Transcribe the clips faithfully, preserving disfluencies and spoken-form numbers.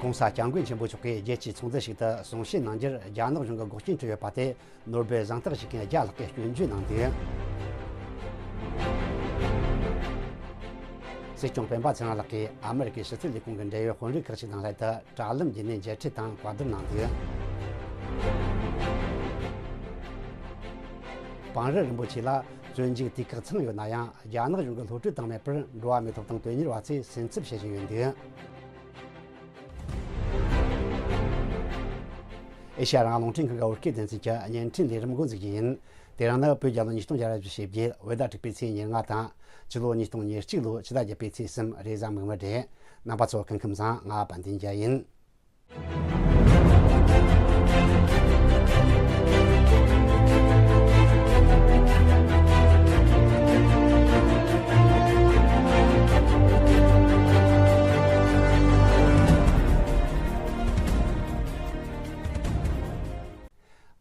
༸གོང་ས་༸སྐྱབས་མགོན་ཆེན་པོ་མཆོག་གིས་རྒྱལ་སྤྱིའི་ཚོགས་འདུ་ཞིག་ཏུ་གསུང་བཤད་གནང་རྒྱུར་རྒྱ་ནག་གཞུང་གིས་འགོག་རྐྱེན་བྱས་ཡོད་པ་དེ། ནོ་སྦེལ་གཟེངས་རྟགས་བཞེས་མཁན་བརྒྱ་ལྷག་གིས་སྐྱོན་བརྗོད་གནང་འདུག་སྲིད་སྐྱོང་སྤེན་པ་ཚེ་རིང་ལགས་ཀྱིས་ཨ་མི་རི་ཀའི་ཕྱི་སྲིད་ལས་ཁུངས་ཀྱི་འབྲེལ་ཡོད་དཔོན་རིགས་ཁག་ཅིག་དང་ལྷན་དུ་དྲ་ལམ་བརྒྱུད་ནས་མཇལ་འཕྲད་དང་བཀའ་བསྡུར་གནང་འདུག་བང་རི་རིན་པོ་ཆེ་ལ་བཙོན་འཇུག་དུས་བཀག་ཚང་ཡོད་ན་ཡང་། རྒྱ་ནག་གཞུང་གིས་གློད་གྲོལ་བཏང་མེད་པར་འགྲོ་བ་མིའི་ཐོབ་ཐང་དོན་གཉེར་བ་ཚོས་སེམས་འཚབ་བྱེད་བཞིན་ཡོད་འདུག་ཨེ་ཤ་ཡ་རང་དབང་རླུང་འཕྲིན་ཁང་གི་བོད་སྐད་སྡེ་ཚན་གྱི་བརྙན་འཕྲིན་ལས་རིམ་འགོ་འཛུགས་རྒྱུ་ཡིན། དེ་རིང་ནི་བོད་རྒྱལ་ལོ་ཉིས་སྟོང་བརྒྱ་ར་བཞི་བཅུ་ཞེ་བརྒྱད། བོད་ཟླ་དྲུག་པའི་ཚེས་ཉེར་ལྔ་དང་། སྤྱི་ལོ་ཉིས་སྟོང་ཉེར་གཅིག་ལོའི་ཕྱི་ཟླ་བརྒྱད་པའི་ཚེས་གསུམ། རེས་གཟའ་མིག་དམར་རེད། རྣམ་པ་ཚོ་སྐུ་ཁམས་བཟང་། ང་དཔལ་ལྡན་རྒྱལ་ཡིན།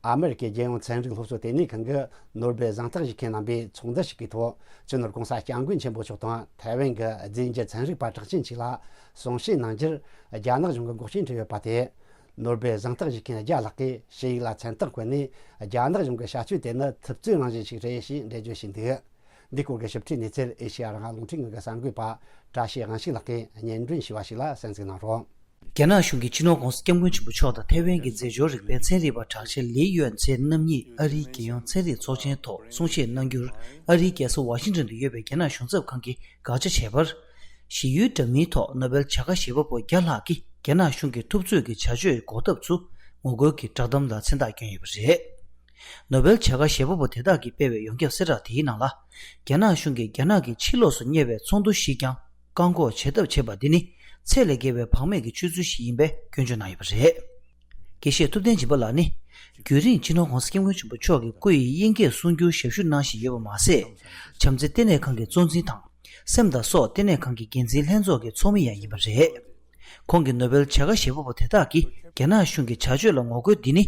ཨ་མི་རི་ཀའི་རྒྱལ་ཡོངས་ཚན་རིག་སློབ་གསོ་ལྟེ་གནས་ཁང་གི་ནོ་སྦེལ་གཟེངས་རྟགས་བཞེས་མཁན་རྣམ་པས་ཚོགས་འདུ་ཞིག་གི་ཐོག་སྤྱི་ནོར་༸གོང་ས་༸སྐྱབས་མགོན་ཆེན་པོ་མཆོག་དང་ཐའེ་ཝན་གྱི་རྫས་འགྱུར་ཚན་རིག་པ་གྲགས་ཅན་ཞིག་ལ་གསུང་བཤད་གནང་རྒྱུར་རྒྱ་ནག་གཞུང་གིས་འགོག་རྐྱེན་བྱས་ཡོད་པ་དེ། ནོ་སྦེལ་གཟེངས་རྟགས་བཞེས་མཁན་བརྒྱ་ལྷག་གིས་ཞུ་ཡིག་ལ་མཚན་རྟགས་བཀོད་ནས། རྒྱ་ནག་གཞུང་གི་བྱ་སྤྱོད་དེ་ནི་ཐུབ་ཚོད་རང་བཞིན་ཞིག་རེད་ཞེས་འགྲེལ་བརྗོད་བྱས་འདུག་འདིའི་སྐོར་གྱི་ཞིབ་ཕྲའི་གནས་ཚུལ་ཨེ་ཤེ་ཡ་རང་དབང་རླུང་འཕྲིན་ཁང་གི་གསར་འགོད་པ་བཀྲ་ཤིས་དབང་ཕྱུག་ལགས་ཀྱིས་སྙན་སྒྲོན་ཞུས་པ་ཞིག་ལ་གསན་གཟིགས་གནང་རོགས། རྒྱ་ནག་གཞུང་གིས་སྤྱི་ནོར་༸གོང་ས་༸སྐྱབས་མགོན་ཆེན་པོ་མཆོག་དང་ཐའེ་ཝན་གྱི་རྫས་སྦྱོར་རིག་པའི་ཚན་རིག་པ་གྲགས་ཅན་ལི་ཡོན་ཚེ་རྣམ་གཉིས་ཨ་རིའི་རྒྱལ་ཡོངས་ཚན་རིག་ཚོགས་ཆེན་ཐོག་གསུང་བཤད་གནང་རྒྱུར། ཨ་རིའི་རྒྱལ་ས་ཝ་ཤིང་ཏོན་དུ་ཡོད་པའི་རྒྱ་ནག་གཞུང་ཚབ་ཁང་གིས་དགག་བྱ་བྱས་པར། ཞི་ཡུལ་འདྲ་མིན་ཐོག་ནོ་སྦེལ་བྱ་དགའ་བཞེས་པ་པོ་བརྒྱ་ལྷག་གིས་རྒྱ་ནག་གཞུང་གི་ཐུབ་ཚོད་ཀྱི་བྱ་སྤྱོད་འགོག་ཐབས་ཚུར་ངོ་རྒོལ་གྱི་བསྒྲགས་གཏམ་ལ་མཚན་རྟགས་བསྐྱོན་ཡོད་པ་རེད། ནོ་སྦེལ་བྱ་དགའ་བཞེས་པ་པོ་དེ་དག་གིས་སྤེལ་བའི་ཡོངས་ཁྱབ་གསལ་བསྒྲགས་དེའི་ནང་ལ། རྒྱ་ནག་གཞུང་གིས་རྒྱ་ནག་གི་ཕྱི་ལོགས་སུ་གཉེར་བའི་ཚོགས་འདུ་ཞིག་ཀྱང་བཀག་འགོག་བྱེད་ཐབས་བྱེད་པ་འདི་ནི་ཚད་ལས་བརྒལ་བའི་བག་མེད་ཀྱི་སྤྱོད་ཚུལ་ཞིག་ཡིན་པའི་སྐྱོན་བརྗོད་གནང་ཡོད་པ་རེད། དགེ་བཤེས་ཐུབ་བསྟན་སྦྱིན་པ་ལགས་ནི། རྒྱུན་རིང་སྤྱི་ནོར་༸གོང་ས་༸སྐྱབས་མགོན་ཆེན་པོ་མཆོག་གི་སྐུ་ཡི་དབྱིན་སྐད་གསུང་སྒྱུར་ཞབས་ཞུ་གནང་བཞིན་ཡོད་པ་མ་ཟད། བྱམས་བརྩེ་ལྟེ་གནས་ཁང་གི་གཙོ་འཛིན་དང་། སེམས་དང་སྲོག་ལྟེ་གནས་ཁང་གི་འགན་འཛིན་ལྷན་ཚོགས་ཀྱི་ཚོགས་མི་ཡང་ཡིན་པ་རེད། ཁོང་གིས་ནོ་སྦེལ་བྱ་དགའ་བཞེས་པ་པོ་དེ་དག་གིས་རྒྱ་ནག་གཞུང་གི་བྱ་སྤྱོད་ལ་ངོ་རྒོལ་འདི་ནི།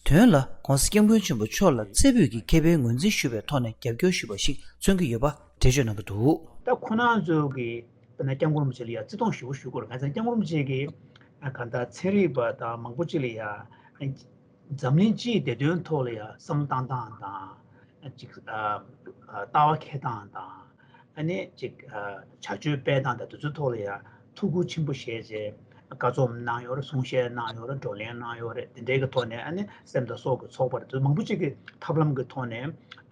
དོན་ལ་༸གོང་ས་༸སྐྱབས་མགོན་ཆེན་པོ་མཆོག་ལ་རྩེ་ཕུད་ཀྱི་ཁེ་ཕན་ངོས་འཛིན་ཞུ་བའི་ཐོག་ནས་རྒྱབ་སྐྱོར་ཞུས་པ་ཞིག་མཚོན་གྱི་ཡོད་པ་འགྲེལ་བརྗོད་གནང་གི་འདུག་ད་ཁོ་རང་ཚོ་གིས་དཔེར་ན་སྐྱབས་མགོན་རིན་པོ་ཆེ་ལ་ཡང་བརྩི་མཐོང་ཞེ་པོ་ཞུ་དགོས་རེད། གང་ཟེར་ན་སྐྱབས་མགོན་རིན་པོ་ཆེ་གིས་གང་ལྟར་ཚན་རིག་པ་དང་མང་པོ་ཅིག་ལ་ཡང་། འཛམ་གླིང་སྤྱིའི་བདེ་དོན་ཐོག་ལ་ཡང་བསམ་བློ་བཏང་སྟངས་དང་། ཅིག་ཨ། ཨ། ལྟ་བ་འཁྱེར་སྟངས་དང་། ཨ་ནི་ཅིག་ཨ། བྱ་སྤྱོད་སྤེལ་སྟངས་དང་དེ་ཚོའི་ཐོག་ལ་ཡང་ཐུགས་ཁུར་ཆེན་པོ་བཞེས་བྱས་བཀའ་རྩོམ་གནང་ཡོད་རེད། གསུང་བཤད་གནང་ཡོད་རེད། བགྲོ་གླེང་གནང་ཡོད་རེད། དེ་འདྲའི་གི་ཐོག་ནས་ཨ་ནི་སེམས་དང་སྲོག་གི་ཚོགས་པ་རེད། དེ་མང་པོ་ཅིག་གི་ཐབས་ལམ་གི་ཐོག་ནས་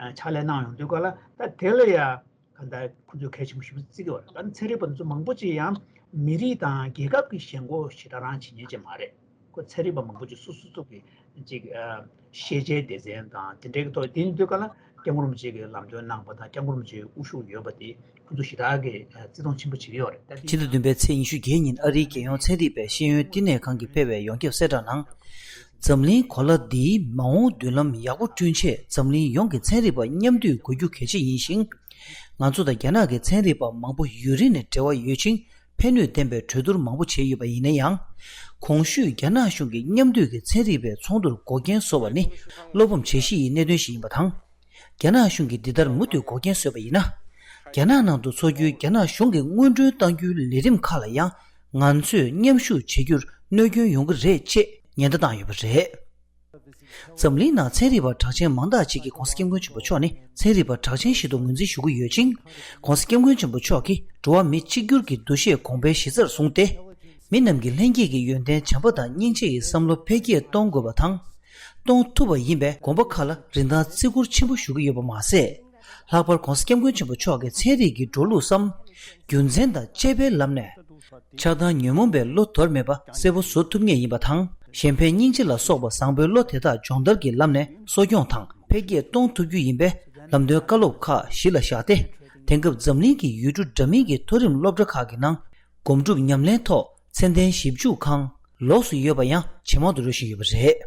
ཨ། ཕྱག་ལས་གནང་ཡོང་དུས་ག་ལ་ད་དེ་ལ་ཡང་། གང་ལྟར་ཁོ་ཚོས་གལ་ཆེན་པོ་ཞེ་པོ་བརྩི་གི་ཡོད་རེད། ད་ཚན་རིག་པ་དེ་ཚོ་མང་པོ་ཅིག་ཡང་མི་རིགས་དང་རྒྱལ་ཁབ་ཀྱི་ཞེན་ཁོག་ཞེ་དྲག་རང་བྱེད་མཁན་ཅིག་མ་རེད། ཁོ་ཚན་རིག་པ་མང་པོ་ཅིག་སོ་སོ་སོ་གི་ཅིག་ཨ། ཤེས་བྱའི་སྡེ་ཚན་དང་དེ་འདྲའི་གི་ཐོག་དེ་ཡིན་དུས་ག་ལ་སྐྱབས་མགོན་རིན་པོ་ཆེ་གི་ལམ་སྟོན་གནང་པ་དང་སྐྱབས་མགོན་རིན་པོ་ཆེའི་དབུ་བཞུགས་ཡོད་པ་དེ་ཁོ་ཚོ་ཞེ་དྲག་གི་ཨ། བརྩི་མཐོང་ཆེན་པོ་བྱེད་ཀྱི་ཡོད་རེད། ད་དེ་ཕྱི་ཟླ་བདུན་པའི་ཚེས་ཉི་ཤུ་བརྒྱད་ཉིན་ཨ་རིའི་རྒྱལ་ཡོངས་ཚན་རིག་པའི་ཤེས་ཡོན་བསྟི་གནས་ཁང་གིས་སྤེལ་བའི་ཡོངས་ཁྱབ་གསལ་བསྒྲགས་ནང་། འཛམ་གླིང་གོ་ལ་འདིའི་མ་འོངས་མདུན་ལམ་ཡག་པོ་བསྐྲུན་ཆེད་འཛམ་གླིང་ཡོངས་ཀྱི་ཚན་རིག་པ་མཉམ་འདུས་དགོས་རྒྱུ་གལ་ཆེ་ཡིན་ཞིང་། ང་ཚོ་དང་རྒྱ་ནག་གི་ཚན་རིག་པ་མང་པོ་ཡུན་རིང་ནས་འབྲེལ་བ་ཡོད་ཅིང་ཕན་ནུས་ལྡན་པའི་གྲོས་བསྡུར་མང་པོ་བྱས་ཡོད་པ་ཡིན་ན་ཡང་། གོང་ཞུས་རྒྱ་ནག་གཞུང་གིས་མཉམ་འདུས་ཀྱི་ཚན་རིག་པའི་ཚོགས་འདུར་འགོག་རྐྱེན་བཟོ་བ་ནི་བློ་ཕམ་བྱེད་གཞི་ཡི་གནད་དོན་ཞིག་ཡིན་པ་དང་། རྒྱ་ནག་གཞུང་གིས་འདི་ལྟར་མུ་མཐུད་འགོག་རྐྱེན་བཟོས་པ་ཡིན་ན། རྒྱ་ནག་ནང་དུ་འཚོ་རྒྱུའི་རྒྱ་ནག་གཞུང་གིས་སྔོན་འགྲོའི་གཏང་རྒྱུའི་ལས་རིམ་ཁག་ལ་ཡང་ང་ཚོས་མཉམ་ཞུགས་བྱེད་རྒྱུར་གནོད་སྐྱོན་ཡོང་གི་རེད་ཅེས་ཉེན་བརྡ་བཏང་ཡོད་པ་རེད། འཛམ་གླིང་ནང་ཚན་རིག་པ་གྲགས་ཅན་མང་དག་ཅིག་གིས་༸གོང་ས་༸སྐྱབས་མགོན་ཆེན་པོ་མཆོག་ནི་ཚན་རིག་པ་གྲགས་ཅན་ཞིག་ཏུ་ངོས་འཛིན་ཞུ་གི་ཡོད་ཅིང་། ༸གོང་ས་༸སྐྱབས་མགོན་ཆེན་པོ་མཆོག་གིས་འགྲོ་བ་མི་གཅིག་གྱུར་གྱི་འདུ་ཤེས་གོང་འཕེལ་གཞི་རྩར་བཟུང་སྟེ། མི་རྣམས་ཀྱི་ལྷན་སྐྱེས་ཀྱི་ཡོན་ཏན་བྱམས་པ་དང་སྙིང་རྗེ་ཡི་བསམ་བློ་འཕེལ་རྒྱས་གཏོང་དགོས་པ་དང་། གཏོང་ཐུབ་པ་ཡིན་པས་དགོན་པ་ཁག་ལ་རིན་ཐང་བརྩི་བཀུར་ཆེན་པོ་ཞུ་གི་ཡོད་པ་མ་ཟད། ལྷག་པར་༸གོང་ས་༸སྐྱབས་མགོན་ཆེན་པོ་མཆོག་གི་ཚན་རིག་གི་འགྲོ་ལུགས་སམ། རྒྱུ་མཚན་དང་བཅས་པའི་ལམ་ནས། ཆགས་སྡང་ཉོན་མོངས་པའི་བློ་དོར་མེད་པ་གསལ་པོ་བཟོ་ཐུབ་ངེས་ཡིན་པ་དང་། གཞན་ཕན་སྙིང་རྗེ་ལ་སོགས་པ་བཟང་པོའི་བློ་དེ་དག་སྦྱོང་བརྡར་གྱི་ལམ་ནས་གསོ་སྐྱོང་དང་འཕེལ་རྒྱས་གཏོང་ཐུབ་རྒྱུ་ཡིན་པའི་ལམ་སྟོན་བཀའ་སློབ་ཁག་གཞི་ལ་བཞག་སྟེ། དེང་སྐབས་འཛམ་གླིང་གི་ཡུལ་གྲུ་འདྲ་མིན་གྱི་མཐོ་རིམ་སློབ་གྲྭ་ཁག་གི་ནང་། སྒོམ་སྒྲུབ་ཉམས་ལེན་ཐོག་ཚད་ལྡན་ཞིབ་འཇུག་ཁང་ལོགས་སུ་ཡོད་པ་ཡང་ཇེ་མང་དུ་འགྲོ་བཞིན་ཡོད་པ་རེད།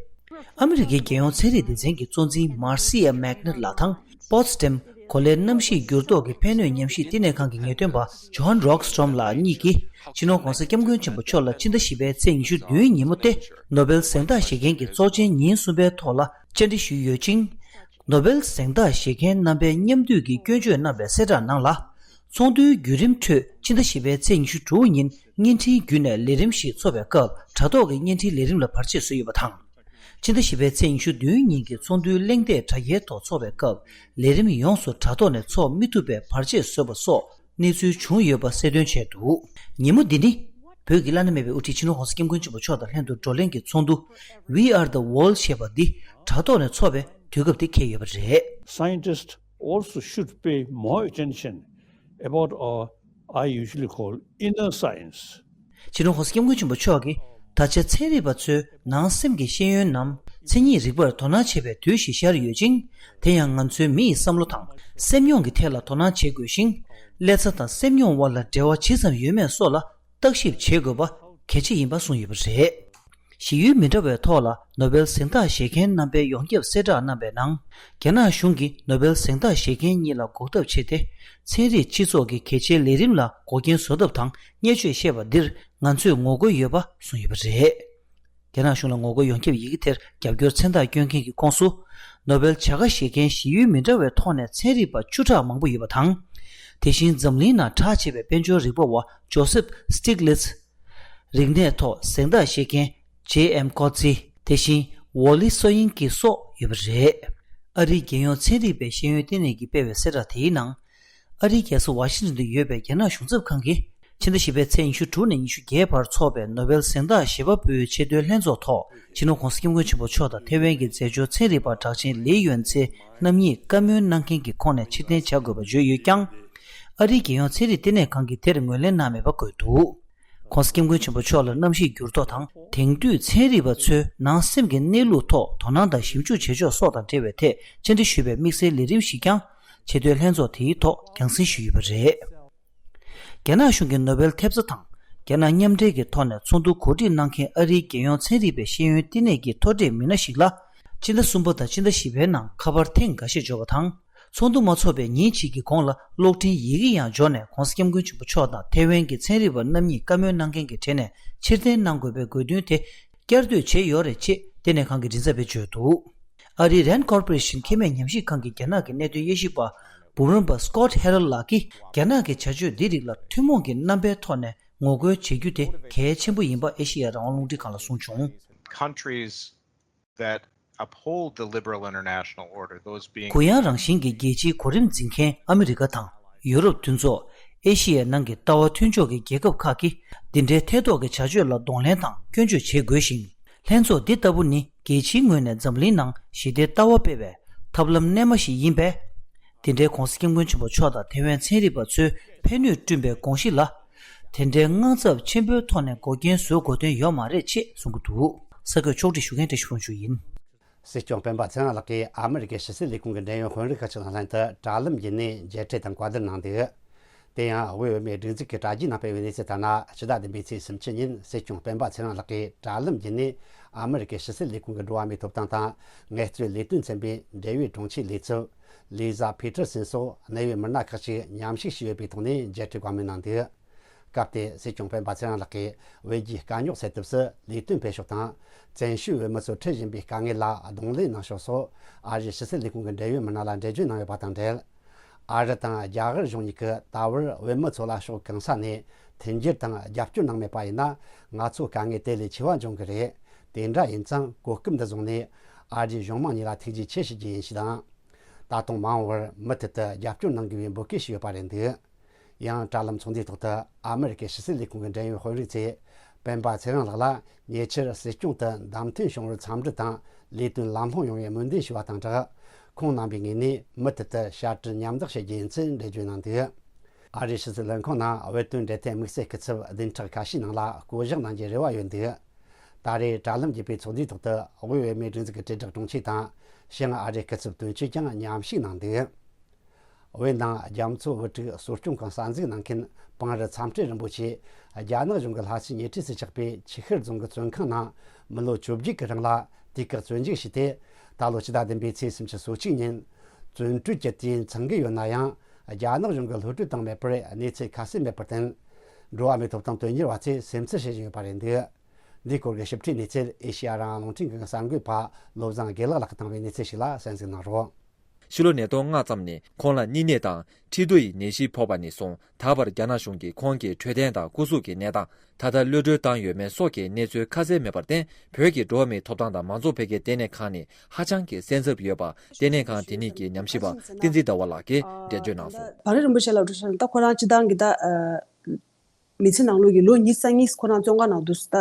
ཨ་མི་རི་ཀའི་རྒྱལ་ཡོངས་ཚན་རིག་སྡེ་ཚན་གྱི་གཙོ་འཛིན་མར་སི་ཡ་མེག་ནེར་ལགས་དང་། པོ་ཙི་ཌེམ་གོ་ལའི་གནམ་གཤིས་འགྱུར་ལྡོག་གི་ཕན་ནུས་ཉམས་ཞིབ་བསྟི་གནས་ཁང་གི་ངེས་སྟོན་པ་ཇོ་ཧན་རོག་སི་ཊོམ་ལགས་གཉིས་ཀྱིས་སྤྱི་ནོར་༸གོང་ས་༸སྐྱབས་མགོན་ཆེན་པོ་མཆོག་ལ་ཕྱི་ཟླ་བཞི་པའི་ཚེས་ཉི་ཤུ་བདུན་ཉིན་མོ་སྟེ་ནོ་སྦེལ་གཟེངས་རྟགས་བཞེས་མཁན་གྱི་ཚོགས་ཆེན་ཉིན་གསུམ་པའི་ཐོག་ལ་བཅར་འདྲི་ཞུས་ཡོད་ཅིང་། ནོ་སྦེལ་གཟེངས་རྟགས་བཞེས་མཁན་རྣམ་པའི་མཉམ་འདུས་ཀྱིས་སྐྱོན་བརྗོད་གནང་བའི་གསལ་བསྒྲགས་ནང་ལ། ཚོགས་འདུའི་བརྒྱུད་རིམ་ཁྲོད་ཕྱི་ཟླ་བཞི་པའི་ཚེས་ཉི་ཤུ་དྲུག་ཉིན་བརྙན་འཕྲིན་བརྒྱུད་ནས་ལས་རིམ་ཞིག་འཚོགས་པའི་སྐབས་དྲ་ཐོག་གི་བརྙན་འཕྲིན་ལས་རིམ་ལ་བར་ཆད་བཟོས་ཡོད་པ་དང་། ཕྱི་ཟླ་བཞི་པའི་ཚེས་ཉི་ཤུ་བདུན་ཉིན་གྱི་ཚོགས་འདུའི་གླེང་སྟེགས་དྲ་རྒྱའི་ཐོག་འཚོགས་པའི་སྐབས་ལས་རིམ་ཡོངས་སུ་དྲ་ཐོག་ནས་འཚོགས་མི་ཐུབ་པའི་བར་ཆད་བཟོས་པ་སོགས་གནས་ཚུལ་བྱུང་ཡོད་པ་གསལ་སྟོན་བྱས་འདུག་ཉིན་མོ་འདི་ནི་བོད་ཀྱི་བླ་ན་མེད་པའི་དབུ་ཁྲིད་སྤྱི་ནོར་༸གོང་ས་༸སྐྱབས་མགོན་ཆེན་པོ་མཆོག་དང་ལྷན་དུ་བགྲོ་གླེང་གི་ཚོགས་འདུ་We Are the World ཞེས་པ་འདི་དྲ་ཐོག་ནས་འཚོགས་པའི་དུས་སྐབས་དེ་འཁེལ་ཡོད་པ་རེད། Scientists also should pay more attention about our, I usually call, inner science. སྤྱི་ནོར་༸གོང་ས་༸སྐྱབས་མགོན་ཆེན་པོ་མཆོག་གིས་ད་ཆ་ཚན་རིག་པ་ཚོས་ནང་སེམས་ཀྱི་ཤེས་ཡོན་ནམ་མཚན་ཉིད་རིག་པར་དོ་སྣང་བྱེད་པའི་དུས་ཤིག་ཤར་ཡོད་ཅིང་། དེ་ཡང་ང་ཚོའི་མི་ཡི་བསམ་བློ་དང་སེམས་མྱོང་གི་ཐད་ལ་དོ་སྣང་བྱེད་དགོས་ཤིང་། ཀླད་རྩ་དང་སེམས་མྱོང་དབར་ལ་འབྲེལ་བ་ཇི་ཙམ་ཡོད་མེད་སོགས་ལ་བརྟག་ཞིབ་བྱེད་དགོས་པ་གལ་ཆེ་ཡིན་པ་གསུངས་ཡོད་པ་རེད། གཞི་ཡུལ་མི་འདྲ་བའི་ཐོག་ལ་ནོ་བེལ་གཟེངས་རྟགས་བཞེས་མཁན་རྣམ་པའི་ཡོངས་ཁྱབ་གསལ་བསྒྲགས་གནང་བའི་ནང་། རྒྱ་ནག་གཞུང་གིས་ནོ་བེལ་གཟེངས་རྟགས་བཞེས་མཁན་གཉིས་ལ་འགོག་ཐབས་བྱས་ཏེ། ཚན་རིག་སྤྱི་ཚོགས་ཀྱི་གལ་ཆེའི་ལས་རིམ་ལ་འགོག་རྐྱེན་བཟོ་ཐབས་དང་བརྙས་བཅོས་བཤད་པ་འདིར་ང་ཚོས་ངོ་རྒོལ་ཡོད་པ་གསུངས་ཡོད་པ་རེད། རྒྱ་ནག་གཞུང་ལ་ངོ་རྒོལ་ཡོངས་ཁྱབ་ཡི་གེ་དེར་རྒྱབ་སྐྱོར་མཚན་རྟགས་བསྐྱོན་མཁན་གྱི་ཁོངས་སུ། ནོ་བེལ་བྱ་དགའ་བཞེས་མཁན་གཞི་ཡུལ་མི་འདྲ་བའི་ཐོག་ནས་ཚན་རིག་པ་བཅུ་ཕྲག་མང་པོ་ཡོད་པ་དང་། དེ་བཞིན་འཛམ་གླིང་ནང་གྲགས་ཆེ་བའི་དཔལ་འབྱོར་རིག་པ་བ་ཇོ་སེབ་སི་ཊིག་ལིས། རིག་གནས་ཐོག་གཟེངས་རྟགས་བཞེས་མཁན་ཇེ་ཨེམ་ཀོ་ཙི། དེ་བཞིན་ཝོ་ལི་སོ་ཡིན་ཀི་སོགས་ཡོད་པ་རེད། ཨ་རིའི་རྒྱལ་ཡོངས་ཚན་རིག་པའི་ཤེས་ཡོན་ལྟེ་གནས་ཀྱིས་སྤེལ་བའི་གསལ་བསྒྲགས་དེའི་ནང་། ཨ་རིའི་རྒྱལ་ས་ཝ་ཤིང་ཏོན་དུ་ཡོད་པའི་རྒྱ་ནག་གཞུང་ཚབ་ཁང་གིས། ཕྱི་ཟླ་བཞི་པའི་ཚེས་ཉི་ཤུ་དྲུག་ནས་ཉི་ཤུ་བརྒྱད་བར་འཚོགས་པའི་ནོ་བེལ་གཟེངས་རྟགས་བཞེས་པ་པོའི་ཆེས་མཐོའི་ལྷན་ཚོགས་ཐོག་སྤྱི་ནོར་༸གོང་ས་༸སྐྱབས་མགོན་ཆེན་པོ་མཆོག་དང་ཐེ་ཝན་གྱི་མཛད་གཙོ་ཚན་རིག་པ་གྲགས་ཅན་ལི་ཡོན་ཙེ་རྣམ་གཉིས་བཀའ་མོལ་གནང་མཁན་གྱི་ཁོངས་ནས་ཕྱིར་འཐེན་བྱ་དགོས་པ་བརྗོད་ཡོད་ཀྱང་། ཨ་རིའི་རྒྱལ་ཡོངས་ཚན་རིག་ལྟེ་གནས་ཁང་གིས་དེར་ངོས་ལེན་གནང་མེད་པ་འགོད་འདུག ༸གོང་ས་༸སྐྱབས་མགོན་ཆེན་པོ་མཆོག་ལ་གནམ་གཤིས་འགྱུར་ལྡོག་དང་དེང་དུས་ཚན་རིག་པ་ཚོའི་ནང་སེམས་ཀྱི་གནས་ལུགས་ཐོག་དོ་སྣང་དང་ཞིབ་འཇུག་བྱེད་ཕྱོགས་སོགས་དང་འབྲེལ་བའི་ཐད་བཅར་འདྲི་ཞུས་པའི་དམིགས་བསལ་ལས་རིམ་ཞིག་ཀྱང་ཆེས་མཐོའི་ལྷན་ཚོགས་དེའི་ཐོག་རྒྱང་སྲིང་ཞུས་ཡོད་པ་རེད། རྒྱ་ནག་གཞུང་གི་ནོ་བེལ་ཐེབས་རྩ་དང་རྒྱ་ནག་མཉམ་འབྲེལ་གྱི་ཐོག་ནས་ཚོགས་འདུ་གོ་སྒྲིག་གནང་མཁན་ཨ་རིའི་རྒྱལ་ཡོངས་ཚན་རིག་པའི་ཤེས་ཡོན་ལྟེ་གནས་ཀྱི་མཐོ་གྲས་མི་སྣ་ཞིག་ལ། སྤྱི་ཟླ་གསུམ་པ་དང་སྤྱི་ཟླ་བཞི་པའི་ནང་ཁ་པར་ཐེངས་འགའ་ཤས་འབྱོར་བ་དང་། ཚོགས་འདུ་མ་འཚོགས་པའི་ཉིན་གཅིག་གི་གོང་ལ་གློག་འཕྲིན་ཡི་གེ་ཡང་འབྱོར་ནས་༸གོང་ས་༸སྐྱབས་མགོན་ཆེན་པོ་མཆོག་དང་ཐེ་ཝན་གྱི་ཚན་རིག་པ་རྣམ་གཉིས་བཀའ་མོལ་གནང་མཁན་གྱི་གྲས་ནས་ཕྱིར་འཐེན་གནང་དགོས་པའི་དགོས་འདུན་དེ་བསྐྱར་ཟློས་བྱས་ཡོད་རེད་ཅེས་ལྟེ་གནས་ཁང་གི་མགྲིན་ཚབ་པས་བརྗོད་འདུག་ཨ་རིའི་རན་ཀོར་པོ་རེ་ཤན་ཁེ་མེད་ཉམས་ཞིབ་ཁང་གི་རྒྱ་ནག་གི་གནད་དོན་དབྱེ་ཞིབ་པ་འབུམ་རམས་པ་སྐོད་ཧེ་རལ་ལགས་ཀྱིས་རྒྱ་ནག་གི་བྱ་སྤྱོད་འདི་རིགས་ལ་ཐུན་མོང་གི་རྣམ་པའི་ཐོག་ནས་ངོ་རྒོལ་བྱེད་རྒྱུ་དེ་གལ་ཆེན་པོ་ཡིན་པ་ཨེ་ཤེ་ཡ་རང་དབང་རླུང་འཕྲིན་ཁང་ལ་གསུངས་བྱུང་། Countries that uphold the liberal international order, those being གུ་ཡངས་རང་བཞིན་གྱི་རྒྱལ་སྤྱིའི་གོ་རིམ་འཛིན་མཁན་ཨ་མི་རི་ཀ་དང་ཡུ་རོབ་མཐུན་ཚོགས། ཨེ་ཤེ་ཡའི་ནང་གི་ལྟ་བ་མཐུན་ཕྱོགས་ཀྱི་རྒྱལ་ཁབ་ཁག་གིས་འདི་འདྲའི་ཐེ་གཏོགས་ཀྱི་བྱ་སྤྱོད་ལ་གདོང་ལེན་དང་སྐྱོན་བརྗོད་བྱེད་དགོས་ཤིང་། ལྷན་ཚོགས་འདི་ལྟ་བུ་ནི་རྒྱལ་སྤྱིའི་ངོས་ནས་འཛམ་གླིང་ནང་ཞི་བདེའི་ལྟ་བ་སྤེལ་བའི་ཐབས་ལམ་རྣལ་མ་ཞིག་ཡིན་པས། འདི་འདྲའི་༸གོང་ས་༸སྐྱབས་མགོན་ཆེན་པོ་མཆོག་དང་ཐེ་ཝན་ཚན་རིག་པ་ཚོས་ཕན་ནུས་བསྐྲུན་པའི་དགོངས་གཞི་ལ། དེ་འདྲའི་དངངས་འཚབ་ཆེན་པོའི་ཐོག་ནས་འགོག་རྐྱེན་བཟོ་དགོས་དོན་ཡོད་མ་རེད་ཅེས་གསུང་གི་འདུག་ས་བགོས་ཕྱོགས་སྒྲིག་ཞུ་མཁན་བཀྲ་ཤིས་ཕུན་ཆུ་ཡིན། སྲིད་སྐྱོང་སྤེན་པ་ཚེ་རིང་ལགས་ཀྱིས་ཨ་མི་རི་ཀའི་ཕྱི་སྲིད་ལས་ཁུངས་ཀྱི་འབྲེལ་ཡོད་དཔོན་རིགས་ཁག་ཅིག་དང་ལྷན་དུ་དྲ་ལམ་བརྒྱུད་ནས་མཇལ་འཕྲད་དང་བཀའ་བསྡུར་གནང་འདུག་དེ་ཡང་དབུས་བོད་མིའི་སྒྲིག་འཛུགས་ཀྱི་དྲ་རྒྱའི་ནང་སྤེལ་བའི་གནས་ཚུལ་ལྟར་ན། ཕྱི་ཟླ་བདུན་པའི་ཚེས་སུམ་ཅུ་ཉིན་སྲིད་སྐྱོང་སྤེན་པ་ཚེ་རིང་ལགས་ཀྱིས་དྲ་ལམ་བརྒྱུད་ནས་ཨ་མི་རི་ཀའི་ཕྱི་སྲིད་ལས་ཁུངས་ཀྱི་འགྲོ་བ་མིའི་ཐོབ་ཐང་དང་ངལ་རྩོལ་ལས་དོན་ཚན་པའི་འབྲེལ་ཡོད་དྲུང་ཆེའི་ལས་ཚབ་ལི་ཛ་ཕི་ཏར་སན་སོགས་གནད་ཡོད་མི་སྣ་ཁག་ཅིག་མཉམ་ཞུགས་བྱས་ཡོད་པའི་ཐོག་ནས་མཇལ་འཕྲད་བཀའ་མོལ་གནང་འདུག་སྐབས་དེར་སྲིད་སྐྱོང་སྤེན་པ་ཚེ་རིང་ལགས་ཀྱིས་བོད་རྒྱའི་དཀའ་རྙོག་སེལ་ཐབས་སུ་ལས་དོན་སྤེལ་ཕྱོགས་དང་། བཙན་བྱོལ་བོད་མི་ཚོར་འཕྲད་བཞིན་པའི་དཀའ་ངལ་ལ་གདོང་ལེན་གནང་ཕྱོགས་སོགས་ཨ་རིའི་ཕྱི་སྲིད་ལས་ཁུངས་ཀྱི་འབྲེལ་ཡོད་མི་སྣ་ལ་འགྲེལ་བརྗོད་གནང་ཡོད་པ་དང་འབྲེལ། ཨ་རི་དང་རྒྱ་གར་གཞུང་གཉིས་ཀྱིས་ད་བར་བོད་མི་ཚོ་ལ་ཕྱོགས་གང་ས་ནས་མཐུན་འགྱུར་དང་རྒྱབ་སྐྱོར་གནང་མེད་པ་ཡིན་ན། ང་ཚོ་དཀའ་ངལ་དེ་ལས་ཆེ་བ་འབྱུང་གི་རེད། དེ་འདྲ་ཡིན་ཙང་གོ་སྐབས་འདི་བཟུང་ནས་ཨ་རིའི་གཞུང་མང་གཉིས་ལ་ཐུགས་རྗེ་ཆེ་ཞུ་རྒྱུ་ཡིན་ཞེས་དང་། ད་དུང་མ་འོངས་པར་མུ་མཐུད་དུ་རྒྱབ་སྐྱོར་གནང་དགོས་པའི་འབོད་སྐུལ་ཞུས་ཡོད་པ་རེད་འདུག་ཡང་དྲ་ལམ་ཚོགས་འདུའི་ཐོག་ཏུ་ཨ་མི་རི་ཀའི་ཕྱི་སྲིད་ལས་ཁུངས་ཀྱི་འབྲེལ་ཡོད་དཔོན་རིགས་ཚོས་སྤེན་པ་ཚེ་རིང་ལགས་ལ་ཉེ་ཆར་སྲིད་སྐྱོང་དུ་བདམས་ཐོན་བྱུང་བར་འཚམས་འདྲི་དང་ལས་དོན་ལམ་ལྷོང་ཡོང་བའི་སྨོན་འདུན་ཞུ་བ་དང་སྦྲགས། ཁོང་རྣམ་པའི་ངོས་ནས་མུ་མཐུད་དུ་བྱ་བྲལ་མཉམ་འཛུགས་བྱེད་རྒྱུ་ཡིན་ཚུལ་འགྲེལ་བརྗོད་གནང་འདུག་ཨ་རིའི་ཕྱི་སྲིད་ལྷན་ཁང་ནང་བོད་དོན་འབྲེལ་མཐུད་དམིགས་བསལ་སྐུ་ཚབ་བདུན་ཕྲག་ཁ་ཤས་ནང་ལ་བསྐོ་གཞག་གནང་རྒྱུའི་རེ་བ་ཡོད་འདུག་ད་རེས་དྲ་ལམ་བརྒྱུད་པའི་ཚོགས་འདུའི་ཐོག་ཏུ་དབུས་བོད་མིའི་སྒྲིག་འཛུགས་ཀྱི་དྲིལ་བསྒྲགས་དྲུང་ཆེ་དང་བྱང་ཨ་རིའི་སྐུ་ཚབ་དོན་གཅོད་ཀྱང་མཉམ་ཞུགས་གནང་འདུག་བོད་ནང་རྒྱ་མཚོ་དབུ་ཁྲིད་གསོ་སྐྱོང་ཁང་གསར་འཛུགས་གནང་མཁན་སྤང་རི་མཚམས་སྤྲིན་རིན་པོ་ཆེ་རྒྱ་ནག་གཞུང་གི་ལྷ་སའི་ཉེ་འཁྲིས་སུ་ཆགས་པའི་ཆུ་ཤུར་རྫོང་གི་བཙོན་ཁང་ནང་མི་ལོ་བཅོ་བརྒྱད་ཀྱི་རིང་ལ་དུས་བཀག་བཙོན་འཇུག་བྱས་ཏེ། ད་ལོ་ཕྱི་ཟླ་བདུན་པའི་ཚེས་སུམ་ཅུ་སོ་གཅིག་ཉིན་བཙོན་གྲོལ་གྱི་དུས་ཡུན་ཚང་གི་ཡོད་ན་ཡང་། རྒྱ་ནག་གཞུང་གིས་གློད་གྲོལ་བཏང་མེད་པར་གནས་ཚུལ་ཁ་གསལ་མེད་པར་བརྟེན། འགྲོ་བ་མིའི་ཐོབ་ཐང་དོན་གཉེར་བ་ཚོས་སེམས་འཚབ་བྱེད་བཞིན་ཡོད་པ་རེད་འདུག་འདིའི་སྐོར་གྱི་ཞིབ་ཕྲའི་གནས་ཚུལ་ཨེ་ཤེ་ཡ་རང་དབང་རླུང་འཕྲིན་ཁང་གི་གསར་འགོད་པ་བློ་བཟང་དགེ་ལགས་ལགས་ཀྱིས་བཏང་བའི་གནས་ཚུལ་ཞིག་ལ་གསན་གཟིགས་གནང་རོགས། ཕྱི་ལོ་ཉིས་སྟོང་ལྔ་ཙམ་ནས་ཁོང་ལ་གཉིད་ནད་དང་མཁྲིས་རྡོ་ཡི་ནད་གཞི་ཕོག་པ་ནས་བཟུང་ད་བར་རྒྱ་ནག་གཞུང་གིས་ཁོང་གི་འཕྲོད་བསྟེན་དང་སྐུ་གཟུགས་ཀྱི་གནས་སྟངས། ད་ལྟ་གློད་གྲོལ་བཏང་ཡོད་མེད་སོགས་ཀྱི་གནས་ཚུལ་ཁ་གསལ་མེད་པར་བརྟེན། བོད་ཀྱི་འགྲོ་བ་མིའི་ཐོབ་ཐང་དང་མང་གཙོ་འཕེལ་རྒྱས་ལྟེ་གནས་ཁང་ནས་ཧ་ཅང་གི་སེམས་འཚབ་ཡོད་པ་ལྟེ་གནས་ཁང་དེ་ཉིད་ཀྱི་ཉམས་ཞིབ་པ་བསྟན་འཛིན་ཟླ་བ་ལགས་ཀྱིས་འགྲེལ་བརྗོད་གནང་སོང་། བང་རིམ་རིན་པོ་ཆེ་ལགས་འགྲོ་ཤག་ད་ཁོ་རང་སྤྱི་བཏང་གི་ད་མི་ཚེ་ནང་ལོགས་ཀྱི་ལོ་ཉི་ཤུ་རྩ་གཉིས་ཁོ་རང་བཙོན་ཁང་ནང་དུ་ད་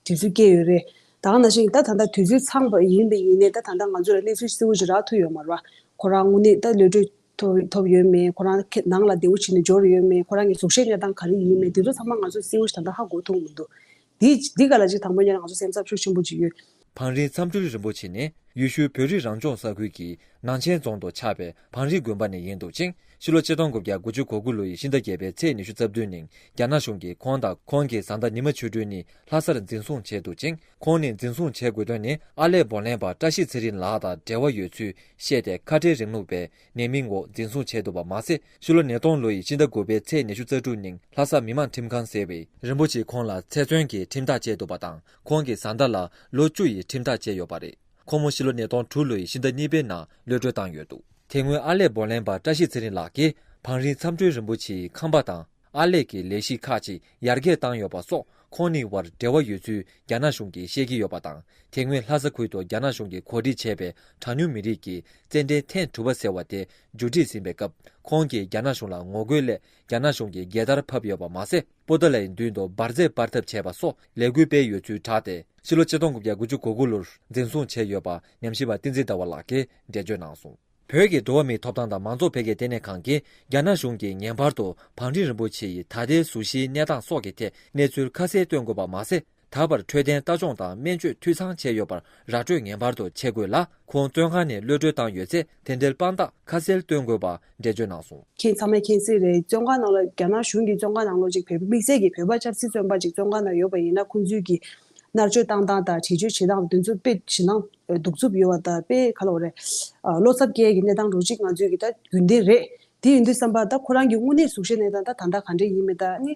དུས་ཚོད་བསྐྱལ་ཡོད་རེད། ད་ག་ནང་བཞིན་ད་ད་ལྟ་དུས་ཚོད་ཚང་པ་ཡིན་པ་ཡིན་ནའི་ད་ད་ལྟ་ང་ཚོ་ལ་གནས་ཚུལ་གསལ་བོ་ཞིག་རག་ཐུབ་ཡོད་མ་རེད་བ། ཁོ་རང་དངོས་གནས་ད་གློད་གྲོལ་ཐོབ་ཐོབ་ཡོད་མེད། ཁོ་རང་ཁྱེད་ནང་ལ་བདེ་བོ་བྱས་ནས་འབྱོར་ཡོད་མེད། ཁོ་རང་གི་གཟུགས་གཞིའི་གནས་སྟངས་ག་རེ་ཡིན་མེད། དེ་ཚོ་ཚང་མ་ང་ཚོ་གསལ་བོ་ཞིག་ད་ལྟ་ཧ་གོ་ཐུབ་མི་འདུག་འདི་འདི་ག་ལ་ཅིག་དང་པོ་ཉིད་ང་ཚོ་སེམས་འཚབ་ཤུགས་ཆེན་པོ་ཅིག་ཡོད། བང་རིམ་མཚམས་སྤྲུལ་རིན་པོ་ཆེ་ནི་ཡུལ་ཤུལ་བོད་རིགས་རང་སྐྱོང་ས་ཁུལ་གྱི་ནང་ཆེན་རྫོང་དུ་ཆགས་པའི་བང་རིམ་དགོན་པ་ནས་ཡིན་འདུག་ཅིང་། ཕྱི་ལོ་ཆིག་སྟོང་དགུ་བརྒྱ་དགུ་བཅུ་གོ་དགུ་ལོ་ཡི་ཕྱི་ཟླ་བརྒྱད་པའི་ཚེས་ཉི་ཤུ་རྩ་བདུན་ཉིན་རྒྱ་ནག་གཞུང་གིས་ཁོང་དང་ཁོང་གི་བཟའ་ཟླ་ཉི་མ་ཆོས་སྒྲོན་གཉིས་ལྷ་སར་འཛིན་བཟུང་བྱས་འདུག་ཅིང་། ཁོང་ནི་འཛིན་བཟུང་བྱེད་དགོས་དོན་ནི་ཨར་ལས་འབོར་ལེན་པ་བཀྲ་ཤིས་ཚེ་རིང་ལགས་དང་འབྲེལ་བ་ཡོད་ཚུལ་བཤད་དེ་ཁ་བྲལ་རིང་ལུགས་པའི་ནང་མིའི་ངོ་འཛིན་བཟུང་བྱས་འདུག་པ་མ་ཟད། ཕྱི་ལོ་ཉིས་སྟོང་ལོ་ཡི་ཕྱི་ཟླ་དགུ་པའི་ཚེས་ཉི་ཤུ་རྩ་དྲུག་ཉིན་ལྷ་ས་མི་མང་ཁྲིམས་ཁང་ཟེར་བས་རིན་པོ་ཆེ་ཁོང་ལ་ཚེ་བཙོན་གྱི་ཁྲིམས་ཐག་བཅད་འདུག་པ་དང་། ཁོང་གི་བཟའ་ཟླ་ལ་ལོ་བཅུ་ཡི་ཁྲིམས་ཐག་བཅད་ཡོད་པ་རེད། ཁོང་མོ་ཕྱི་ལོ་ཉིས་སྟོང་དྲུག་ལོ་ཡི་ཕྱི་ཟླ་གཉིས་པའི་ནང་གློད་གྲོལ་བཏང་ཡོད་འདུག་དེ་སྔོན་ཨར་ལས་འབོར་ལེན་པ་བཀྲ་ཤིས་ཚེ་རིང་ལགས་ཀྱིས་བང་རིམ་མཚམས་སྤྲུལ་རིན་པོ་ཆེའི་ཁང་པ་དང་ཨར་ལས་ཀྱི་ལས་གཞི་ཁག་ཅིག་ཡར་རྒྱས་བཏང་ཡོད་པ་སོགས་ཁོང་གཉིས་བར་འབྲེལ་བ་ཡོད་ཚུལ་རྒྱ་ནག་གཞུང་གིས་བཤད་ཀྱི་ཡོད་པ་དང་། དེ་སྔོན་ལྷ་ས་ཁུལ་དུ་རྒྱ་ནག་གཞུང་གིས་གོ་སྒྲིག་བྱས་པའི་གྲངས་ཉུང་མི་རིགས་ཀྱི་རྩེད་འགྲན་ཐེངས་དྲུག་པ་ཟེར་བ་དེ་མཇུག་སྒྲིལ་ཟིན་པའི་སྐབས། ཁོང་གིས་རྒྱ་ནག་གཞུང་ལ་ངོ་རྒོལ་སླད་རྒྱ་ནག་གཞུང་གི་རྒྱལ་དར་ཕབ་ཡོད་པ་མ་ཟད། པོ་ཏཱ་ལའི་མདུན་དུ་འབར་རྫས་སྤར་ཐབས་བྱས་པ་སོགས་ལས་འགུལ་སྤེལ་ཡོད་ཚུལ་བསྒྲགས་ཏེ། ཕྱི་ལོ་ཆིག་སྟོང་དགུ་བརྒྱ་དགུ་བཅུ་གོ་དགུ་ལོར་འཛིན་བཟུང་བྱས་ཡོད་པ་ཉམས་ཞིབ་པ་བསྟན་འཛིན་ཟླ་བ་ལགས་ཀྱིས་འགྲེལ་བརྗོད་གནང་སོང་། བོད་ཀྱི་འགྲོ་བ་མིའི་ཐོབ་ཐང་དང་མང་གཙོ་འཕེལ་རྒྱས་ལྟེ་གནས་ཁང་གིས་རྒྱ་ནག་གཞུང་གིས་ངེས་པར་དུ་བང་རིམ་རིན་པོ་ཆེ་ཡི་ད་ལྟའི་གཟུགས་གཞིའི་གནས་སྟངས་སོགས་ཀྱི་ཐད་གནས་ཚུལ་ཁ་གསལ་སྟོན་དགོས་པ་མ་ཟད། ད་བར་འཕྲོད་བསྟེན་ལྟ་སྐྱོང་དང་སྨན་བཅོས་འཐུས་ཚང་བྱས་ཡོད་པར་ར་སྤྲོད་ངེས་པར་དུ་བྱེད་དགོས་ལ། ཁོང་བཙོན་ཁང་ནས་གློད་གྲོལ་བཏང་ཡོད་ཚེ་དེ་འབྲེལ་དཔང་རྟགས་ཁ་གསལ་སྟོན་དགོས་པ་འགྲེལ་བརྗོད་གནང་སོང་། ཁྱེད་ཚང་མས་མཁྱེན་གསལ་རེད། བཙོན་ཁང་ནང་ལ་རྒྱ་ནག་གཞུང་གི་བཙོན་ཁང་ནང་ལོགས་ཅིག་བོད་དམིགས་བསལ་གྱི་བོད་པ་ཆབ་སྲིད་བཙོན་པ་ཅིག་བཙོན་ཁང་ནང་ཡོད་པ་ཡིན་ན་ཁོང་ཚོས་ཀྱི་མནར་གཅོད་བཏང་སྟངས་དང་བྲེལ་བཅོས་བྱེད་སྟངས་དེ་ཚོ་དཔེ་ཞེད་སྣང་གདུག་རྩུབ་ཡོད་པ་དང་དཔེ་ག་ལ་བ་རེད། བློ་འཚབ་སྐྱེ་ཡས་ཀྱི་གནས་སྟངས་འདྲ་ཅིག་ང་ཚོས་ཀྱི་ད་རྒྱུན་ལྡན་རེད། དེ་ཡིན་དུས་ཙམ་པ་ད་ཁོ་རང་གི་དངོས་གནས་གཟུགས་གཞིའི་གནས་སྟངས་ད་ད་ལྟ་ག་འདྲས་ཡིན་མིན་ད་ནི།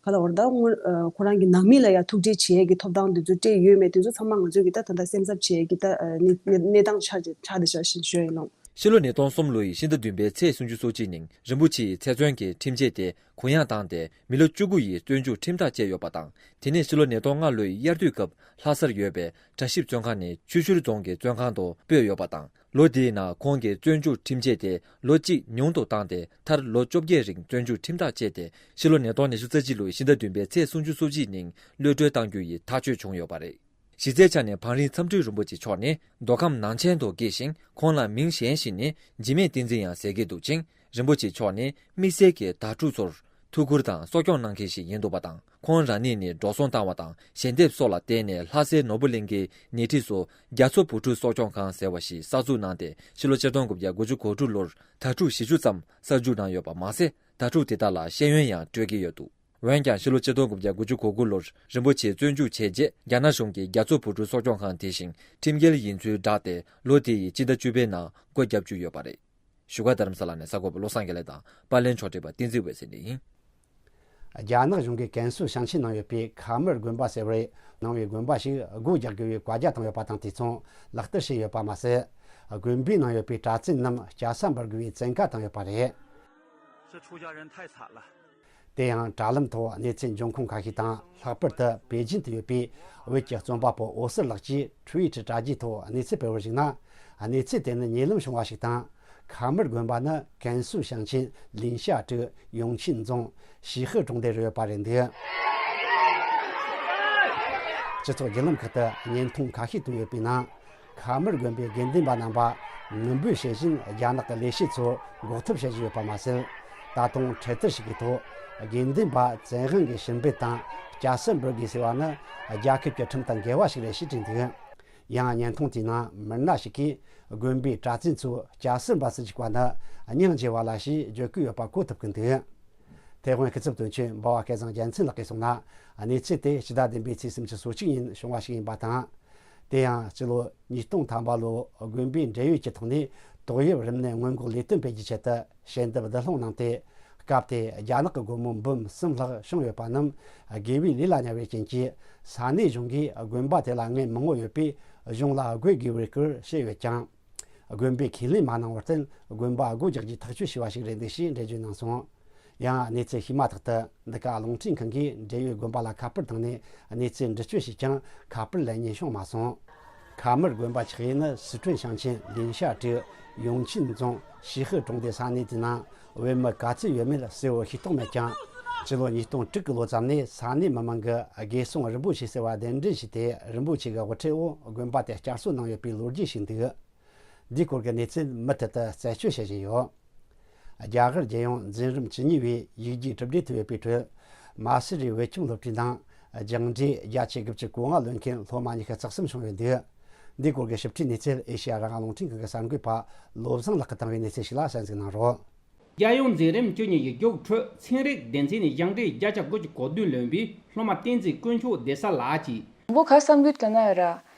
ག་ལ་བར་ད་སྔོན་ཨ་ཁོ་རང་གི་ནང་མི་ལ་ཡང་ཐུག་འཕྲད་བྱེད་ཡས་ཀྱི་ཐོབ་ཐང་དེ་ཚོ་སྤྲད་ཡོད་མེད་དེ་ཚོ་ཚང་མ་ང་ཚོས་ཀྱི་ད་ད་ལྟ་སེམས་འཚབ་བྱེད་ཡས་ཀྱི་ད་ཨ་གནས་གནས་གནས་སྟངས་ཆགས་ཆགས་བསྡད་ཤག་ཞེས་ཞུ་ཡ་ཡིན་ལགས། ཕྱི་ལོ་ཉིས་སྟོང་གསུམ་ལོ་ཡི་ཕྱི་ཟླ་བདུན་པའི་ཚེས་སུམ་ཅུ་སོ་གཅིག་ཉིན་རིན་པོ་ཆེའི་ཚེ་བཙོན་གྱི་ཁྲིམས་ཆད་དེ་གུ་ཡངས་བཏང་སྟེ་མི་ལོ་བཅུ་དགུ་ཡི་བཙོན་འཇུག་ཁྲིམས་ཐག་བཅད་ཡོད་པ་དང་། དེ་ནས་ཕྱི་ལོ་ཉིས་སྟོང་ལྔ་ལོ་ཡི་དབྱར་དུས་སྐབས་ལྷ་སར་ཡོད་པའི་གྲྭ་ཞིབ་བཙོན་ཁང་ནས་ཆུ་ཤུར་རྫོང་གི་བཙོན་ཁང་དུ་སྤོས་ཡོད་པ་དང་། ལོ་དེའི་ནང་ཁོང་གི་བཙོན་འཇུག་ཁྲིམས་ཆད་དེ་ལོ་གཅིག་ཉུང་དུ་བཏང་སྟེ་མཐར་ལོ་བཅོ་བརྒྱད་རིང་བཙོན་འཇུག་ཁྲིམས་ཐག་བཅད་དེ་ཕྱི་ལོ་ཉིས་སྟོང་ཉི་ཤུ་རྩ་གཅིག་ལོའི་ཕྱི་ཟླ་བདུན་པའི་ཚེས་སུམ་ཅུ་སོ་གཅིག་ཉིན་གློད་གྲོལ་གཏང་རྒྱུ་ཡི་ཐག་གཅོད་བྱུང་ཡོད་པ་རེད། གཞི་རྩའི་ཆ་ནས་བང་རིམ་མཚམས་སྤྲུལ་རིན་པོ་ཆེ་མཆོག་ནི་མདོ་ཁམས་ནང་ཆེན་དུ་སྐྱེས་ཤིང་ཁོང་ལ་མིང་གཞན་ཞིག་ནི་འཇིགས་མེད་བསྟན་འཛིན་ཡང་ཟེར་གྱི་འདུག་ཅིང་། རིན་པོ་ཆེ་མཆོག་ནི་དམིགས་བསལ་གྱི་དྭ་ཕྲུག་ཚོར་ཐུགས་ཁུར་དང་གསོ་སྐྱོང་གནང་མཁན་ཞིག་ཡིན་འདུག་པ་དང་། ཁོང་རང་ཉིད་ནི་འགྲོ་སོང་བཏང་བ་དང་ཞལ་འདེབས་སོགས་ལ་བརྟེན་ནས་ལྷ་སའི་ནོར་བུ་གླིང་གའི་ཉེ་འཁྲིས་སུ་རྒྱ་མཚོ་བུ་ཕྲུག་གསོ་སྐྱོང་ཁང་ཟེར་བ་ཞིག་གསར་འཛུགས་གནང་སྟེ་ཕྱི་ལོ་ཆིག་སྟོང་དགུ་བརྒྱ་དགུ་བཅུ་གོ་དྲུག་ལོར་དྭ་ཕྲུག་བཞི་བཅུ་ཙམ་གསར་འཇུག་གནང་ཡོད་པ་མ་ཟད། དྭ་ཕྲུག་དེ་དག་ལ་ཤེས་ཡོན་ཡང་སྤྲོད་ཀྱི་ཡོད་འདུག་འོན་ཀྱང་ཕྱི་ལོ་ཆིག་སྟོང་དགུ་བརྒྱ་དགུ་བཅུ་གོ་དགུ་ལོར་རིན་པོ་ཆེ་བཙོན་འཇུག་བྱས་རྗེས་རྒྱ་ནག་གཞུང་གིས་རྒྱ་མཚོ་བུ་ཕྲུག་གསོ་སྐྱོང་ཁང་དེ་བཞིན་ཁྲིམས་འགལ་ཡིན་ཚུལ་བསྒྲགས་ཏེ་ལོ་དེ་ཡི་སྤྱི་ཟླ་བཅུ་པའི་ནང་སྒོ་བརྒྱབ་བཅུག་ཡོད་པ་རེད། བཞུགས་སྒར་རྡ་རམ་ས་ལ་ནས་གསར་འགོད་པ་བློ་བཟང་དགེ་ལེགས་དང་པར་ལེན་ཕྱོགས་སྒྲིག་པ་བསྟན་འཛིན་འོད་ཟེར་ནས་ཡིན། རྒྱ་ནག་གཞུང་གིས་ཀན་སུའུ་ཞིང་ཆེན་ནང་ཡོད་པའི་ཁ་མིར་དགོན་པ་ཟེར་བར་ནང་བའི་དགོན་པ་ཞིག་སྒོ་རྒྱག་དགོས་པའི་བཀའ་རྒྱ་བཏང་ཡོད་པ་དང་དེ་མཚུངས་ལག་བསྟར་བྱས་ཡོད་པ་མ་ཟད། དགོན་པའི་ནང་ཡོད་པའི་གྲྭ་བཙུན་རྣམས་རྒྱལ་ས་འབུད་དགོས་པའི་བཙན་བཀའ་བཏང་ཡོད་པ་རེད། 这出家人太惨了。 དེ་ཡང་དྲ་ལམ་ཐོག་གནས་ཚུལ་འབྱུང་ཁུངས་ཁ་ཤས་དང་ལྷག་པར་དུ་པེ་ཅིན་དུ་ཡོད་པའི་བོད་ཀྱི་རྩོམ་པ་པོ་འོད་ཟེར་ལགས་ཀྱིས་ཊུ་ཝི་ཊི་དྲ་རྒྱའི་ཐོག་གནས་ཚུལ་སྤེལ་བར་གཞིགས་ན། གནས་ཚུལ་དེ་ནི་ཉེ་ལམ་བྱུང་བ་ཞིག་དང་། ཁ་མིར་དགོན་པ་ནི་ཀན་སུའུ་ཞིང་ཆེན་ལིན་ཤ་ཀྲོའུ་ཡུང་ཆིན་རྫོང་ཞི་ཧི་གྲོང་སྡེར་ཡོད་པ་རེད་འདུག་སྤྱི་ཚོགས་བརྒྱུད་ལམ་ཁག་ཏུ་བརྙན་ཐུང་ཁ་ཤས་བཏོན་ཡོད་པའི་ནང་། ཁ་མིར་དགོན་པའི་དགེ་འདུན་པ་རྣམ་པ་ངུ་འབོད་བྱེད་བཞིན་རྒྱ་ནག་གི་ལས་བྱེད་ཚོར་འགོག་ཐབས་བྱེད་བཞིན་ཡོད་པ་མ་ཟད། ད་དུང་འཕྲེད་དར་ཞིག་གི་ཐོག་དགེ་འདུན་པ་བཙན་དབང་གིས་ཕྱིར་འབུད་དང་སྐྱ་སེར་འབུལ་དགོས་ཟེར་བ་ནི་རྒྱལ་ཁབ་ཀྱི་ཁྲིམས་དང་འགལ་བ་ཞིག་རེད་ཞེས་བྲིས་འདུག་ཡང་བརྙན་ཐུང་དེའི་ནང་མི་སྣ་ཞིག་གིས་དགོན་པའི་གྲྭ་བཙུན་ཚོས་སྐྱ་སེར་འབུལ་སུ་བཅུག་པ་ནི་སྙིང་རྗེ་བ་ལ་ཞེས་བརྗོད་ཀྱི་ཡོད་པ་གོ་ཐུབ་ཀྱི་འདུག་ཐེ་ཝན་སྐུ་ཚབ་དོན་གཅོད་འབའ་བ་སྐལ་བཟང་རྒྱལ་མཚན་ལགས་ཀྱིས་གསུངས་ན། གནས་ཚུལ་དེ་ཕྱི་ཟླ་བདུན་པའི་ཚེས་སུམ་ཅུ་སོ་གཅིག་ཉིན་བྱུང་བ་ཞིག་ཡིན་པ་དང་། དེ་ཡང་སྤྱི་ལོ་ཉིས་སྟོང་ཐམ་པ་ལོ་དགོན་པའི་འབྲེལ་ཡོད་ཀྱི་ཐོག་ནས་ཏོག་དབྱིབས་རིམས་ནད་སྔོན་འགོག་ལས་དོན་སྤེལ་རྒྱུའི་ཆེད་དུ་ཞལ་འདེབས་བསྡུ་སློང་གནང་སྟེ། སྐབས་དེར་རྒྱ་ནག་གི་སྒོར་མོ་འབུམ་གསུམ་ལྷག་བྱུང་ཡོད་པ་རྣམས་དགེ་བའི་ལས་ལ་ཉར་བའི་རྐྱེན་གྱིས་ས་གནས་གཞུང་གིས་དགོན་པ་དེ་ལ་ངན་མང་པོ་ཡོད་པས་གཞུང་ལ་དགོས་དགོས་པའི་སྐོར་བཤད་ཡོད་ཀྱང་། དགོན་པས་ཁས་ལེན་མ་གནང་བར་བརྟེན། དགོན་པ་སྒོ་རྒྱག་རྒྱུའི་ཐག་གཅོད་བྱས་པ་ཞིག་རེད་འདུག་ཞེས་འགྲེལ་བརྗོད་གནང་སོང་། ཡང་གནས་ཚུལ་ཤེས་མ་ཐག་ཏུ། འདི་ག་རླུང་འཕྲིན་ཁང་གིས་འབྲེལ་ཡོད་དགོན་པ་ལ་ཁ་པར་བཏང་ནས་གནས་ཚུལ་འདྲི་གཅོད་བྱས་ཀྱང་ཁ་པར་ལན་ཉན་བྱུང་མ་སོང་། ཁ་དམར་དགོན་པ་ཆགས་ཡུལ་ནི་སི་ཁྲོན་ཞིང་ཆེན་ལིན་ཤ་ཀྲིའུ་ཡུང་ཆིན་རྫོང་ཞི་ཧི་གྲོང་སྡེ་ས་གནས་དེའི་ནང་བོད་མི་ག་ཚོད་ཡོད་མེད་གསལ་བོ་ཤེས་རྟོགས་མེད་ཀྱང་། སྤྱི་ལོ་ཉིས་སྟོང་དྲུག་གི་ལོ་ཙམ་ནས་ས་གནས་མི་མང་གིས་དགེ་སྲུང་རིན་པོ་ཆེ་ཟེར་བ་གདན་འདྲེན་བྱས་ཏེ། རིན་པོ་ཆེ་གི་དབུ་ཁྲིད་འོག་དགོན་པ་དེ་བསྐྱར་གསོ་གནང་ཡོད་པའི་ལོ་རྒྱུས་ཤིག་འདུག། འདིའི་སྐོར་གྱི་གནས་ཚུལ་མུ་མཐུད་དུ་རྩད་གཅོད་བྱེད་བཞིན་ཡོད། རྒྱ་གར་རྒྱལ་ཡོངས་འཛིན་རིམ་བཅུ་གཉིས་པའི་ཡིག་རྒྱུགས་གྲུབ་འབྲས་ཐོན་ཡོད་པའི་ཁྲོད། མ་སི་རི་བོད་ཁྱིམ་སློབ་གྲྭའི་ནང་སྦྱང་འབྲས་བརྒྱ་ཆ་དགུ་བཅུ་གོ་ལྔ་ལོན་མཁན་སློབ་མ་ཉི་ཤུ་རྩ་གསུམ་བྱུང་ཡོད་འདུག། འདིའི་སྐོར་གྱི་ཞིབ་ཕྲའི་གནས་ཚུལ་ཨེ་ཤེ་ཡ་རང་དབང་རླུང་འཕྲིན་ཁང་གི་གསར་འགོད་པ་བློ་བཟང་ལགས་ཀྱིས་བཏང་བའི་གནས་ཚུལ་ཞིག་ལ་གསན་གཟིགས་གནང་རོགས། རྒྱལ་ཡོངས་འཛིན་རིམ་བཅུ་གཉིས་ཡིག་རྒྱུགས་ཁྲོད་ཚན་རིག་སྡེ་ཚན་ནས་སྦྱང་འབྲས་བརྒྱ་ཆ་དགུ་བཅུ་གོ་བདུན་ལོན་པའི་སློབ་མ་བསྟན་འཛིན་དཀོན་མཆོག་བདེ་གསལ་ལགས་ཀྱིས། དང་པོ་ག་བསམ་གྱི་འདུག་ན་ཡ་ར།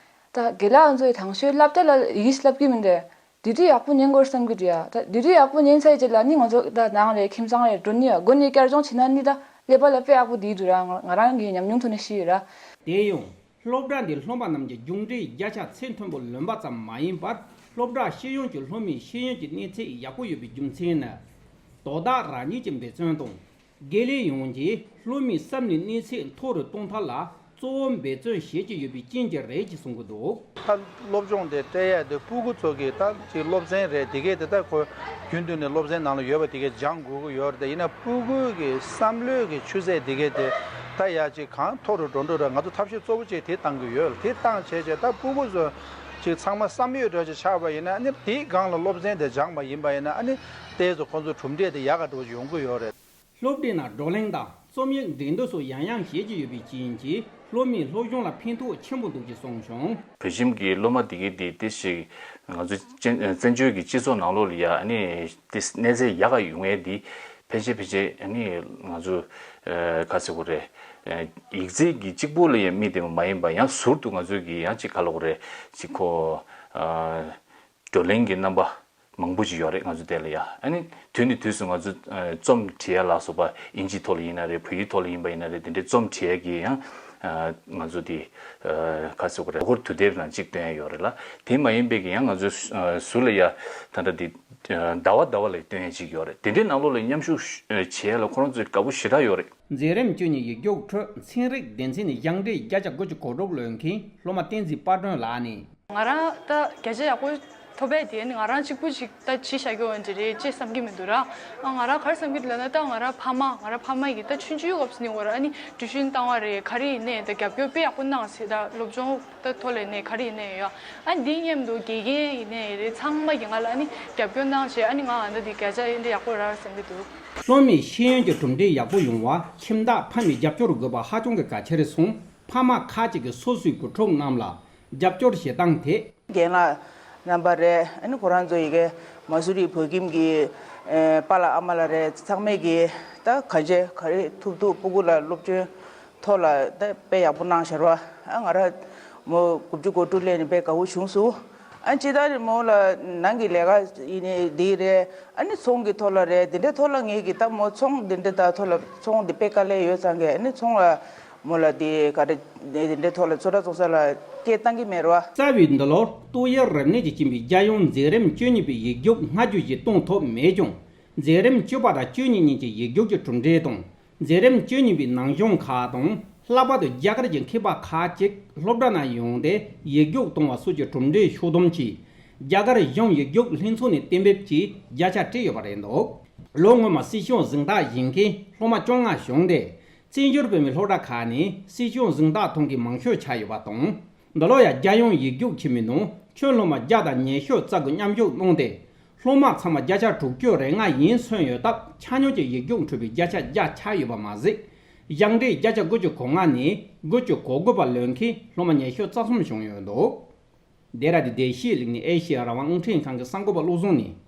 ད་དགེ་ལགས་ཚོས་དང་ཤོས་སློབ་གྲྭ་ལ་ཡིག་སློབ་ཀྱི་མི་འདུག། དེ་དུས་ཡག་པོ་ཉན་དགོས་བསམ་གྱི་འདུག་ཡ། ད་དེ་དུས་ཡག་པོ་ཉན་ཚར་རྗེས་ལ་ནི་ང་ཚོ་ད་ནང་ལ་ཁྱིམ་ཚང་ལ་འགྲོ་ནི་ཡ། སྒོ་ནས་བསྐྱར་སྦྱོང་བྱེད་ན་ནི་ད་ཀླད་པ་ལ་དཔེ་ཡག་པོ་བསྡད་འདུག་ར། ང་ང་རང་གི་ཉམས་མྱོང་ཐོག་ནས་ཤེས་ཡོད་ར། དེ་ཡང་། སློབ་གྲྭ་འདིའི་སློབ་མ་རྣམས་ཀྱིས་སྦྱང་འབྲས་བརྒྱ་ཆ་ཚད་མཐོན་པོ་ལོན་པ་ཙམ་མ་ཡིན་པར། སློབ་གྲྭ་ཤེས་ཡོན་གྱི་སློབ་མའི་ཤེས་ཡོན་གྱི་གནས་ཚད་ཡག་པོ་ཡོད་པའི་རྒྱུ་མཚན་ནི། དོ་བདག་རང་ཉིད་ཀྱི་འབད་བརྩོན་དང་། དགེ་ལས་ཡོངས་ཀྱིས་སློབ་མའི་བསམ་བློའི་གནས་ཚད་མཐོ་རུ་གཏོང་ཐབས་ལ་གཙོ་བོ་འབད་བརྩོན་བྱེད་ཀྱི་ཡོད་པའི་རྐྱེན་གྱིས་རེད་ཅེས་གསུང་གི་འདུག། ད་སློབ་སྦྱོང་དེ་སྤྲད་ཡ་དེ་སྤུ་གུ་ཚོ་གི་ད་ཅིག་སློབ་ཚན་རེད། དེ་གས་དེ་ད་ཁོ་རྒྱུན་དུ་ནས་སློབ་ཚན་ནང་ལ་ཡོད་པ་དེ་གས་སྦྱང་དགོས་ཀྱི་ཡོད་རེད། ད་ཡིན་ན་སྤུ་གུ་གི་བསམ་བློའི་གི་ཆུ་ཚད་དེ་གས་དེ་ད་ཡ་ཅིག་གང་མཐོ་རུ་འགྲོ་འགྲོ་ར། ང་ཚོ་ཐབས་ཤེས་གཙོ་བོ་ཅིག་དེ་བཏང་གི་ཡོད། དེ་བཏང་བྱས་བྱས་ད་སྤུ་གུ་ཚོ་ཅིག་ཚང་མ་བསམ་ཡོད་འདྲ་ཅིག་ཆགས་པ་ཡིན་ན། ཨ་ནི་དེའི་སྒང་ལ་སློབ་ཚན་དེ་སྦྱངས་པ་ཡིན་པ་ཡིན་ན། ཨ་ནི་དེ་ཚོ་ཁོང་ཚོ་གྲུབ་འབྲས་དེ་ཡག་ག་འགྲོ་ཅིག་ཡོང་གི་ཡོད་རེད། སློབ་གྲྭའི་ནང་བགྲོ་གླེང་དང་རྩོམ་ཡིག་འགྲན་བསྡུར་སོགས་ཡང་ཡང་བྱེད་ཀྱི་ཡོད་པའི་རྐྱེན་གྱིས་སློབ་མའི་སློབ་སྦྱོང་ལ་ཕན་ཐོགས་ཆེན་པོ་འདུག་ཅེས་གསུངས་བྱུང་། བོད་ཁྱིམ་གྱི་སློབ་མ་དེ་གའི་དེ་དེ་ཞིག་ང་ཚོ་བཙན་བཙན་བྱོལ་གྱི་སྤྱི་ཚོགས་ནང་ལོགས་ལ་ཡ་ཨ་ནི་དེ་གནས་ཚད་ཡག་ག་ཡོང་ཡས་དེ་ཕལ་ཆེར་ཕལ་ཆེར་ཨ་ནི་ང་ཚོ་ཨ་ག་ཟེར་དགོས་རེད། ཨ་ཡིག་ཚད་ཀྱི་གཅིག་པོ་ལ་ཡ་དམིགས་བསྡད་པ་མ་ཡིན་པ། ཡང་ཟུར་དུ་ང་ཚོ་གི་ཡང་ཅིག་ག་ལབ་དགོས་རེད། ཅིག་ཁོ་ཨ། བགྲོ་གླེང་གི་རྣམ་པ་མང་པོ་ཅིག་ཡོད་རེད་ང་ཚོ་དེ་ལ་ཡ། ཨ་ནི་དུས་ནས་དུས་སུ་ང་ཚོ་ཨ་རྩོམ་བྲིས་ཡ་ལ་སོགས་པ་ཨིན་ཇིའི་ཐོག་ལ་ཡིན་ན་རེད། བོད་ཡིག་ཐོག་ལ་ཡིན་པ་ཡིན་ན་རེད། དེ་འདྲའི་རྩོམ་བྲིས་ཡ་གི་ཡང་ཨ་ང་ཚོ་དེ་ཨ་ག་ཟེར་དགོས་རེད། ལོ་འཁོར་དུས་དེབ་ནང་གཅིག་བཏོན་ཡ་ཡོད་རེད་ལ། དེ་མ་ཡིན་པའི་གི་ཡང་ང་ཚོ་ཨ་ཟུར་ལ་ཡ་ད་ལྟ་དེ་ཨ་ཟླ་བ་ཟླ་བ་ལ་བཏོན་ཡ་ཅིག་ཡོད་རེད། དེ་འདྲའི་ནང་ལོགས་ལ་མཉམ་ཞུགས་བྱེད་ཡ་ལ་ཁོ་རང་ཚོས་དགའ་པོ་ཞེ་དྲག་ཡོད་རེད། མཛད་རིམ་བཅུ་གཉིས་ཡིག་རྒྱུགས་ཁྲོད་ཚན་རིག་སྡེ་ཚན་ནས་སྦྱང་འབྲས་བརྒྱ་ཆ་དགུ་བཅུ་གོ་དྲུག་ལོན་མཁན་སློབ་མ་བསྟན་འཛིན་དཔལ་སྒྲོན་ལགས་ནས། ང་རང་ད་བརྒྱ་ཆ་ཡག་པོ་ཐོབ་པ་དེ་ནི་ང་རང་གཅིག་པུ་ཞིག་ད་བྱས་བཞག་རྒྱུ་འདི་རེད་ཅེས་བསམ་གྱི་མི་འདུག་ར། ཨ་ང་རང་ག་རེ་བསམ་གྱི་འདུག་ལབ་ན། ད་ང་རང་ཕ་མ་ང་རང་ཕ་མ་ཡིས་ད་ཆུང་ཆུང་སྐབས་སུ་ནས་འོ་ར། ཨ་ནི་ཊིའུ་ཤན་བཏང་བ་རེད། ག་རེ་ཡིན་ནའི་ད་རྒྱབ་སྐྱོར་དཔེ་ཡག་པོ་གནང་ཟེར། ད་སློབ་སྦྱོང་ད་ཐོག་ལ་ནས་ག་རེ་ཡིན་ནའི་ཡོད། ཨ་ནི་འདི་མཉམ་དུ་དགེ་རྒན་ཡིན་ནའི་རེད། ཚང་མ་གིས་ང་ལ་ཨ་ནི་རྒྱབ་སྐྱོར་གནང་བྱས། ཨ་ནི་ང་ཨ་ད་འདི་བརྒྱ་ཆ་ཨེ་འདྲ་ཡག་པོ་རག་བསམ་གྱི་འདུག། སློབ་མའི་ཤེས་ཡོན་གྱི་གྲུབ་འབྲས་ཡག་པོ་ཡོང་བར་ཁྱིམ་བདག་ཕ་མའི་རྒྱབ་སྐྱོར་དགོས་པ་ཧ་ཅང་གི་གལ་ཆེར་སོང་། ཕ་མ་ཁག་ཅིག་གིས་སོ་སོའི་བུ་ཕྲུག་རྣམས་ལ་རྒྱབ་སྐྱོར་བྱེད་སྟངས་དེ། རྒན་ལགས་རྣམ་པ་རེད། ཨ་ནི་ཁོ་རང་ཚོ་ཡི་གེ་མ་སུ་རི་བོད་ཁྱིམ་གྱི་ཨེ་པཱ་ལགས་ཨ་མ་ལགས་རེད། ཚང་མས་ཀྱིས་ད་གང་བྱས་ག་རེ་ཐུབ་ཐུབ་སྤུ་གུ་ལ་སློབ་སྦྱོང་ཐོག་ལ་ད་དཔེ་ཡག་པོ་གནང་ཤར་བ། ཨ་ང་རང་མོ་དགུ་བཅུ་གོ་དྲུག་སླེབས་ནས་དཔེ་དགའ་བོ་བྱུང་སོང་། ཨ་ཅི་ད་རེ་མོ་ལ་ནང་གི་ལས་ཀ་ཡིན་ནའི་འདི་རེད། ཨ་ནི་ཚོང་གི་ཐོག་ལ་རེད། འདི་འདྲའི་ཐོག་ལ་ངེད་ཀྱི་ད་མོ་ཚོང་འདི་འདྲའི་ད་ཐོག་ལ་ཚོང་འདི་དཔེ་དཀའ་ལས་ཡོད་ཙང་གི། ཨ་ནི་ཚོང་ལ་མོ་ལ་འདི་ག་རེ་འདི་འདྲའི་ཐོག་ལ་ཚོང་ར་བཙོང་ས་ལ་སྐད་བཏང་གི་མེད་རོ། རྩ་བའི་འདི་ལོར་ཏོག་དབྱིབས་རིམས་ནད་ཀྱི་རྐྱེན་པས་རྒྱལ་ཡོངས་མཛད་རིམ་བཅུ་གཉིས་པའི་ཡིག་རྒྱུགས་སྔ་རྒྱུ་ཞིག་གཏོང་ཐུབ་མེད་ཀྱང་། མཛད་རིམ་བཅུ་པ་དང་བཅུ་གཉིས་གཉིས་ཀྱི་ཡིག་རྒྱུགས་ཀྱི་གྲུབ་འབྲས་དང་། མཛད་རིམ་བཅུ་གཉིས་པའི་ནང་གཞུང་ཁག་དང་། ལྷག་པར་དུ་རྒྱ་གར་གྱི་མཁས་པ་ཁག་ཅིག་སློབ་གྲྭ་ནང་ཡོང་སྟེ་ཡིག་རྒྱུགས་གཏོང་བ་སོགས་ཀྱི་གྲུབ་འབྲས་ཕྱོགས་བསྡོམས་ཀྱིས། རྒྱ་གར་གཞུང་ཡིག་རྒྱུགས་ལྷན་ཚོགས་ནས་གཏན་འབེབས་ཀྱིས་བརྒྱ་ཆ་སྤྲད་ཡོད་པ་རེད་འདུག། ལོ་སྔོན་མ་སྲིད་སྐྱོང་གཟེངས་རྟགས་བཞེས་མཁན་སློབ་མ་བཅོ་ལྔ་བྱུང་སྟེ། བཙན་བྱོལ་བོད་མིའི་སློབ་གྲྭ་ཁག་ནས་སྲིད་སྐྱོང་གཟེངས་རྟགས་ཐོབ་མཁན་མང་ཤོས་ཆགས་ཡོད་པ་དང་། འདི་ལོ་ཡང་རྒྱལ་ཡོངས་ཡིག་རྒྱུགས་ཆེན་མོའི་ནང་ཁྱོན་སློབ་མ་བརྒྱ་དང་ཉི་ཤུ་རྩ་དགུ་མཉམ་ཞུགས་གནང་སྟེ། སློབ་མ་ཚང་མ་བརྒྱ་ཆ་དྲུག་ཅུ་རེ་ལྔ་ཡན་སོན་ཡོད་སྟབས། ཆ་སྙོམས་ཀྱི་ཡིག་རྒྱུགས་འཕྲོད་པའི་བརྒྱ་ཆ་བརྒྱ་ཆགས་ཡོད་པ་མ་ཟད། སྦྱང་འབྲས་བརྒྱ་ཆ་དགུ་བཅུ་གོ་ལྔ་ནས་དགུ་བཅུ་གོ་དགུ་བར་ལོན་མཁན་སློབ་མ་ཉི་ཤུ་རྩ་གསུམ་བྱུང་ཡོད་འདུག། འདི་ར་དེ་བདེ་སྐྱིད་གླིང་ནས་ཨེ་ཤེ་ཡ་རང་དབང་རླུང་འཕྲིན་ཁང་གི་གསར་འགོད་པ་བློ་བཟང་ནས།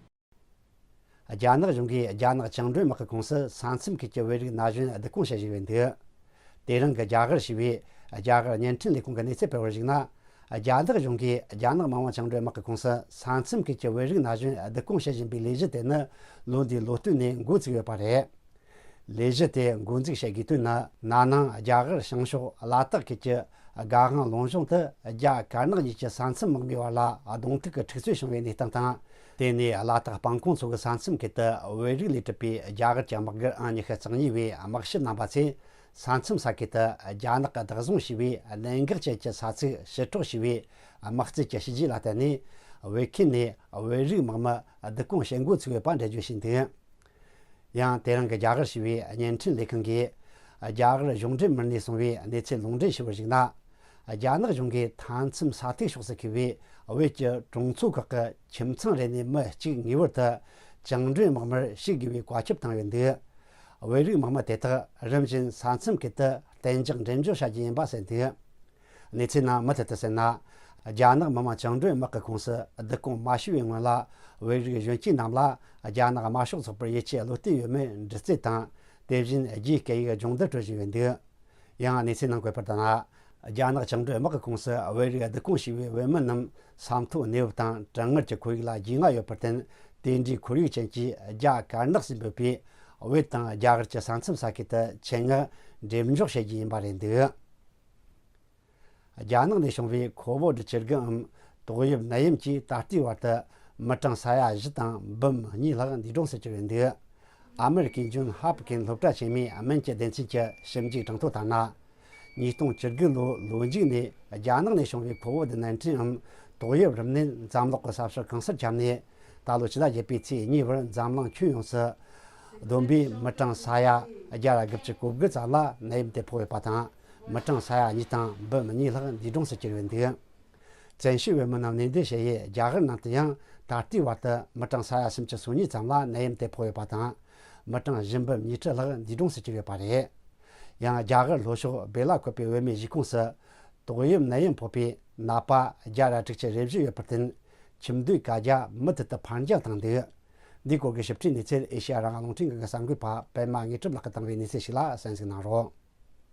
རྒྱ་ནག་གཞུང་གིས་རྒྱ་ནག་བཅིངས་འགྲོལ་དམག་གི་ཁོངས་སུ་ས་མཚམས་ཁུལ་གྱི་བོད་རིགས་ན་གཞོན་བསྡུ་སྐོང་བྱེད་བཞིན་ཡོད་འདུག། དེ་རིང་གི་རྒྱ་གར་ཞེས་པའི་རྒྱ་གར་བརྙན་འཕྲིན་ལས་ཁུངས་ཀྱི་གནས་ཚུལ་སྤེལ་བར་གཞིགས་ན། རྒྱ་ནག་གཞུང་གིས་རྒྱ་ནག་མི་དམངས་བཅིངས་འགྲོལ་དམག་གི་ཁོངས་སུ་ས་མཚམས་ཁུལ་གྱི་བོད་རིགས་ན་གཞོན་བསྡུ་སྐོང་བྱེད་བཞིན་པའི་ལས་གཞི་དེ་ནི་ལོ་འདིའི་ལོ་སྟོད་ནས་འགོ་བཙུགས་ཡོད་པ་རེད། ལས་གཞི་དེ་འགོ་འཛུགས་བྱེད་དགོས་དོན་ནི། ན་ནིང་རྒྱ་གར་བྱང་ཕྱོགས་ལ་དྭགས་ཁུལ་གྱི་དགའ་དབང་ལུང་གཤོང་དུ་རྒྱ་དཀར་ནག་གཉིས་ཀྱི་ས་མཚམས་དམག་མིའི་བར་ལ་གདོང་ཐུག་གི་འཁྲུག་རྩོད་བྱུང་བའི་གནས་སྟངས་དང་ དེ་ནས་ལ་དྭགས་སྤང་ཁོང་མཚོ་གི་ས་མཚམས་ཁུལ་དུ་བོད་རིགས་ལས་གྲུབ་པའི་རྒྱ་གར་གྱི་དམག་སྒར་ཨང་ཉི་ཤུ་རྩ་གཉིས་པའི་དམག་ཞབས་རྣམ་པ་ཚོས་ས་མཚམས་ས་ཁུལ་དུ་རྒྱ་ནག་གིས་བདག་བཟུང་བྱས་པའི་གནད་འགག་ཅན་གྱི་ས་ཚིགས་ཕྱིར་སྲོག་བྱས་པའི་དམག་རྩལ་གྱི་བྱས་རྗེས་ལ་བརྟེན་ནས། བོད་ཁུལ་ནས་བོད་རིགས་དམག་མི་བསྡུ་སྐོང་བྱེད་འགོ་ཚུགས་ཡོད་པ་འགྲེལ་བརྗོད་བྱས་འདུག། ཡང་དེ་རིང་གི་རྒྱ་གར་ཞེས་པའི་བརྙན་འཕྲིན་ལས་ཁང་གིས། རྒྱ་གར་གཞུང་འབྲེལ་མི་སྣས་གསུངས་པའི་གནས་ཚུལ་ལུང་འདྲེན་ཞུ་བར་གཞིགས་ན། རྒྱ་ནག་གཞུང་གིས་མཐའ་མཚམས་ས་ཐིག་ཕྱོགས་སུ་འཁེལ་བའི་བོད་ཀྱི་གྲོང་ཚོ་ཁག་གི་ཁྱིམ་ཚང་རེ་ནས་མི་གཅིག་ངེས་པར་དུ་བཅིངས་འགྲོལ་དམག་མིར་ཞུགས་དགོས་པའི་བཀའ་ཁྱབ་བཏང་ཡོད་འདུག། བོད་རིགས་དམག་མི་དེ་དག་རིམ་བཞིན་ས་མཚམས་ཁུལ་དུ་གཏན་འཇགས་འགྲེམས་འཇོག་བྱ་རྒྱུ་ཡིན་པ་གསལ་འདུག། གནས་ཚུལ་ནང་མུ་མཐུད་དུ་གསལ་ན། རྒྱ་ནག་མི་དམངས་བཅིངས་འགྲོལ་དམག་གི་ཁོངས་སུ་བསྡུ་སྐོང་མ་བྱས་པའི་སྔོན་ལ། བོད་རིགས་གཞོན་སྐྱེས་རྣམས་ལ་རྒྱ་ནག་དམར་ཤོག་ཚོགས་པར་ཡིད་ཆེས་བློ་གཏད་ཡོད་མེད་འདྲི་རྩད་དང་། དེ་བཞིན་རྒྱའི་སྐད་ཡིག་སྦྱོང་བརྡར་སྤྲོད་བཞིན་ཡོད་འདུག། ཡང་གནས་ཚུལ་ནང་བཀོད་པར་ལྟར་ན། རྒྱ་ནག་བཅིངས་འགྲོལ་དམག་གི་ཁོངས་སུ་བོད་རིགས་བསྡུ་སྐོང་བྱས་པའི་བོད་མི་རྣམས་ས་མཐོའི་གནས་བབ་དང་གྲང་ངར་གྱི་ཁོར་ཡུག་ལ་རྒྱུས་མངའ་ཡོད་པར་བརྟེན། དེ་འདྲའི་ཁོར་ཡུག་ཅན་གྱིས་རྒྱ་དཀར་ནག་གསུམ་པོའི་བོད་དང་རྒྱ་གར་གྱི་ས་མཚམས་ས་ཁུལ་དུ་ཆེད་མངགས་འགྲེམས་འཇོག་བྱེད་རྒྱུ་ཡིན་པ་རེད་འདུག། རྒྱ་ནག་ནས་བྱུང་བའི་ཁོ་ཝིད་བཅུ་དགུ་འམ་ཏོག་དབྱིབས་ནད་ཡམས་ཀྱིས་ད་ལྟའི་བར་དུ་མི་གྲངས་ས་ཡ་བཞི་དང་འབུམ་གཉིས་ལྷག་འདས་གྲོངས་སུ་གྱུར་ཡོད་འདུག། ཨ་མེ་རི་ཀའི་ཇོན་ཧོབ་ཀིན་སློབ་གྲྭ་ཆེན་མོའི་སྨན་གྱི་སྡེ་ཚན་གྱི་ཞིབ་འཇུག་གྲངས་ཐོ་ལྟར་ན། ཉིས་སྟོང་བཅུ་དགུ་ལོའི་ལོ་མཇུག་ནས་རྒྱ་ནག་ནས་བྱུང་བའི་ཁོ་ཝིད་ནན་ཏིན་འམ་ཏོག་དབྱིབས་རིམས་ནད་འཛམ་གླིང་གི་ས་ཕྱོགས་གང་སར་ཁྱབ་ནས། ད་ལོའི་ཕྱི་ཟླ་བརྒྱད་པའི་ཚེས་གཉིས་བར་འཛམ་གླིང་ཁྱོན་ཡོངས་སུ་བསྡོམས་པས་མི་གྲངས་ས་ཡ་བརྒྱ་དང་དགུ་བཅུ་གོ་དགུ་ཙམ་ལ་ནད་ཡམས་དེ་ཕོག་ཡོད་པ་དང་། མི་གྲངས་ས་ཡ་གཉིས་དང་འབུམ་གཉིས་ལྷག་འདས་གྲོངས་སུ་གྱུར་ཡོད་འདུག། བཙན་བྱོལ་བོད་མི་རྣམས་གནས་སྡོད་བྱེད་ཡུལ་རྒྱ་གར་ནང་དུ་ཡང་ད་ལྟའི་བར་དུ་མི་གྲངས་ས་ཡ་སུམ་ཅུ་སོ་གཉིས་ཙམ་ལ་ནད་ཡམས་དེ་ཕོག་ཡོད་པ་དང་། མི་གྲངས་བཞི་འབུམ་ཉི་ཁྲི་ལྷག་འདས་གྲོངས་སུ་གྱུར་ཡོད་པ་རེད། ཡང་རྒྱ་གར་ལྷོ་ཕྱོགས་བེ་ལ་ཀོ་པའི་བོད་མིའི་གཞིས་ཁོངས་སུ་ཏོག་དབྱིབས་ནད་ཡམས་ཕོག་པའི་ནད་པ་བརྒྱ་དང་དྲུག་ཅུ་རེ་བཞི་ཡོད་པར་བརྟེན། ཁྱིམ་སྡོད་གན་རྒྱ་མུ་མཐུད་དུ་ཕར་འགྱངས་བཏང་འདུག། འདིའི་སྐོར་གྱི་ཞིབ་ཕྲའི་གནས་ཚུལ་ཨེ་ཤེ་ཡ་རང་དབང་རླུང་འཕྲིན་ཁང་གི་གསར་འགོད་པ་པད་མ་དངོས་གྲུབ་ལགས་ཀྱིས་བཏང་བའི་གནས་ཚུལ་ཞིག་ལ་གསན་གཟིགས་གནང་རོགས།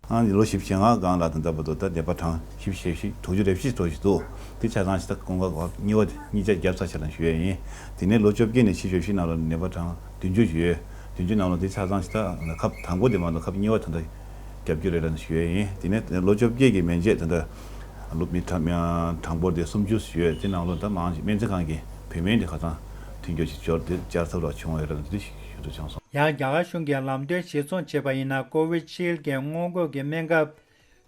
ཨང་། ལོ་བཞི་བཅུ་ང་གང་ལ་ད་ལྟ་བར་དུ་ད་ནད་པ་གྲངས་བཞི་བཅུ་ཞེ་བཞི་དྲུག་ཅུ་རེ་བཞི་ཙམ་ཞིག་འདུག། དེ་ཆ་ཚང་ཞིག་ད་ཁོང་ཁ་གཉིས་པ་གཉིས་ཆ་བརྒྱབ་ཚར་ཆ་ལ་ཞུ་ཡས་ཡིན། དེ་ནས་ལོ་བཅོ་བརྒྱད་ནས་ཕྱི་བཞི་བཞི་ནང་ལ་ནད་པ་གྲངས་བདུན་ཅུ་ཞིག་ཡོད། བདུན་ཅུ་ནང་ལ་དེ་ཆ་ཚང་ཞིག་ད་ཁབ་དང་པོ་དེ་མ་གཏོགས་ཁབ་གཉིས་པ་ད་ལྟ་བརྒྱབ་རྒྱུ་རེད་ལ་ཞུ་ཡས་ཡིན། དེ་ནས་ལོ་བཅོ་བརྒྱད་ཀྱི་མན་ཆད་ད་ལྟ་ལོ་མི་གྲངས་གྲངས་འབོར་དེ་སུམ་ཅུ་ཞིག་ཡོད། དེ་ནང་ལ་ད་མང་ཞིག་སྨན་རྩིས་ཁང་གི་བོད་སྨན་དེ་ཁ་སང་ཐོན་སྐྱེད་ཅིག་འབྱོར་ཏེ་བསྐྱར་ཟློས་ལ་བྱུང་བ་ཡོད་རེད་ལ་འདི་ཞུ་རྒྱུ་བྱུང་སོང་། ཡང་རྒྱ་གར་གཞུང་གིས་ལམ་སྟོན་གཞིར་བཟུང་བྱས་པ་ཡིན་ན། ཀོ་ཝི་ཤིལ་གྱི་སྔོན་འགོག་གི་སྨན་ཁབ་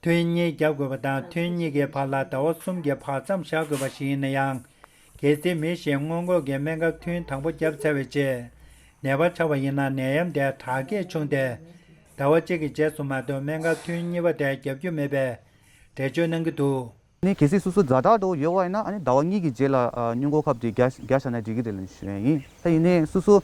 ཐུན་གཉིས་བརྒྱབ་དགོས་པ་དང་། ཐུན་གཉིས་ཀྱི་བར་ལ་ཟླ་བ་གསུམ་གྱི་བར་མཚམས་བཞག་དགོས་པ་ཞིག་ཡིན་ན་ཡང་། གལ་སྲིད་མི་ཞིག་སྔོན་འགོག་གི་སྨན་ཁབ་ཐུན་དང་པོ་བརྒྱབ་ཚར་བའི་རྗེས་ནད་པ་ཆགས་པ་ཡིན་ན། ནད་ཡམས་དེ་དྲག་སྐྱེད་བྱུང་སྟེ། ཟླ་བ་གཅིག་གི་རྗེས་སུ་མ་གཏོགས་སྨན་ཁབ་ཐུན་གཉིས་པ་དེ་བརྒྱབ་རྒྱུ་མེད་པའི་འགྲེལ་བརྗོད་གནང་གི་འདུག། ནི་གལ་སྲིད་སོ་སོ་ཛ་དྲག་འདྲ་བོ་ཡོད་པ་ཡིན་ན། ཨ་ནི་ཟླ་བ་གཉིས་ཀྱི་རྗེས་ལ་ཨ་སྔོན་འགོག་ཁབ་དེ་བརྒྱབ་བཞག་ན་འགྲིག་གི་རེད་ལབ་ཞུ་ཡ་ཡིན། ད་ཡིན་ནའི་སོ་སོ་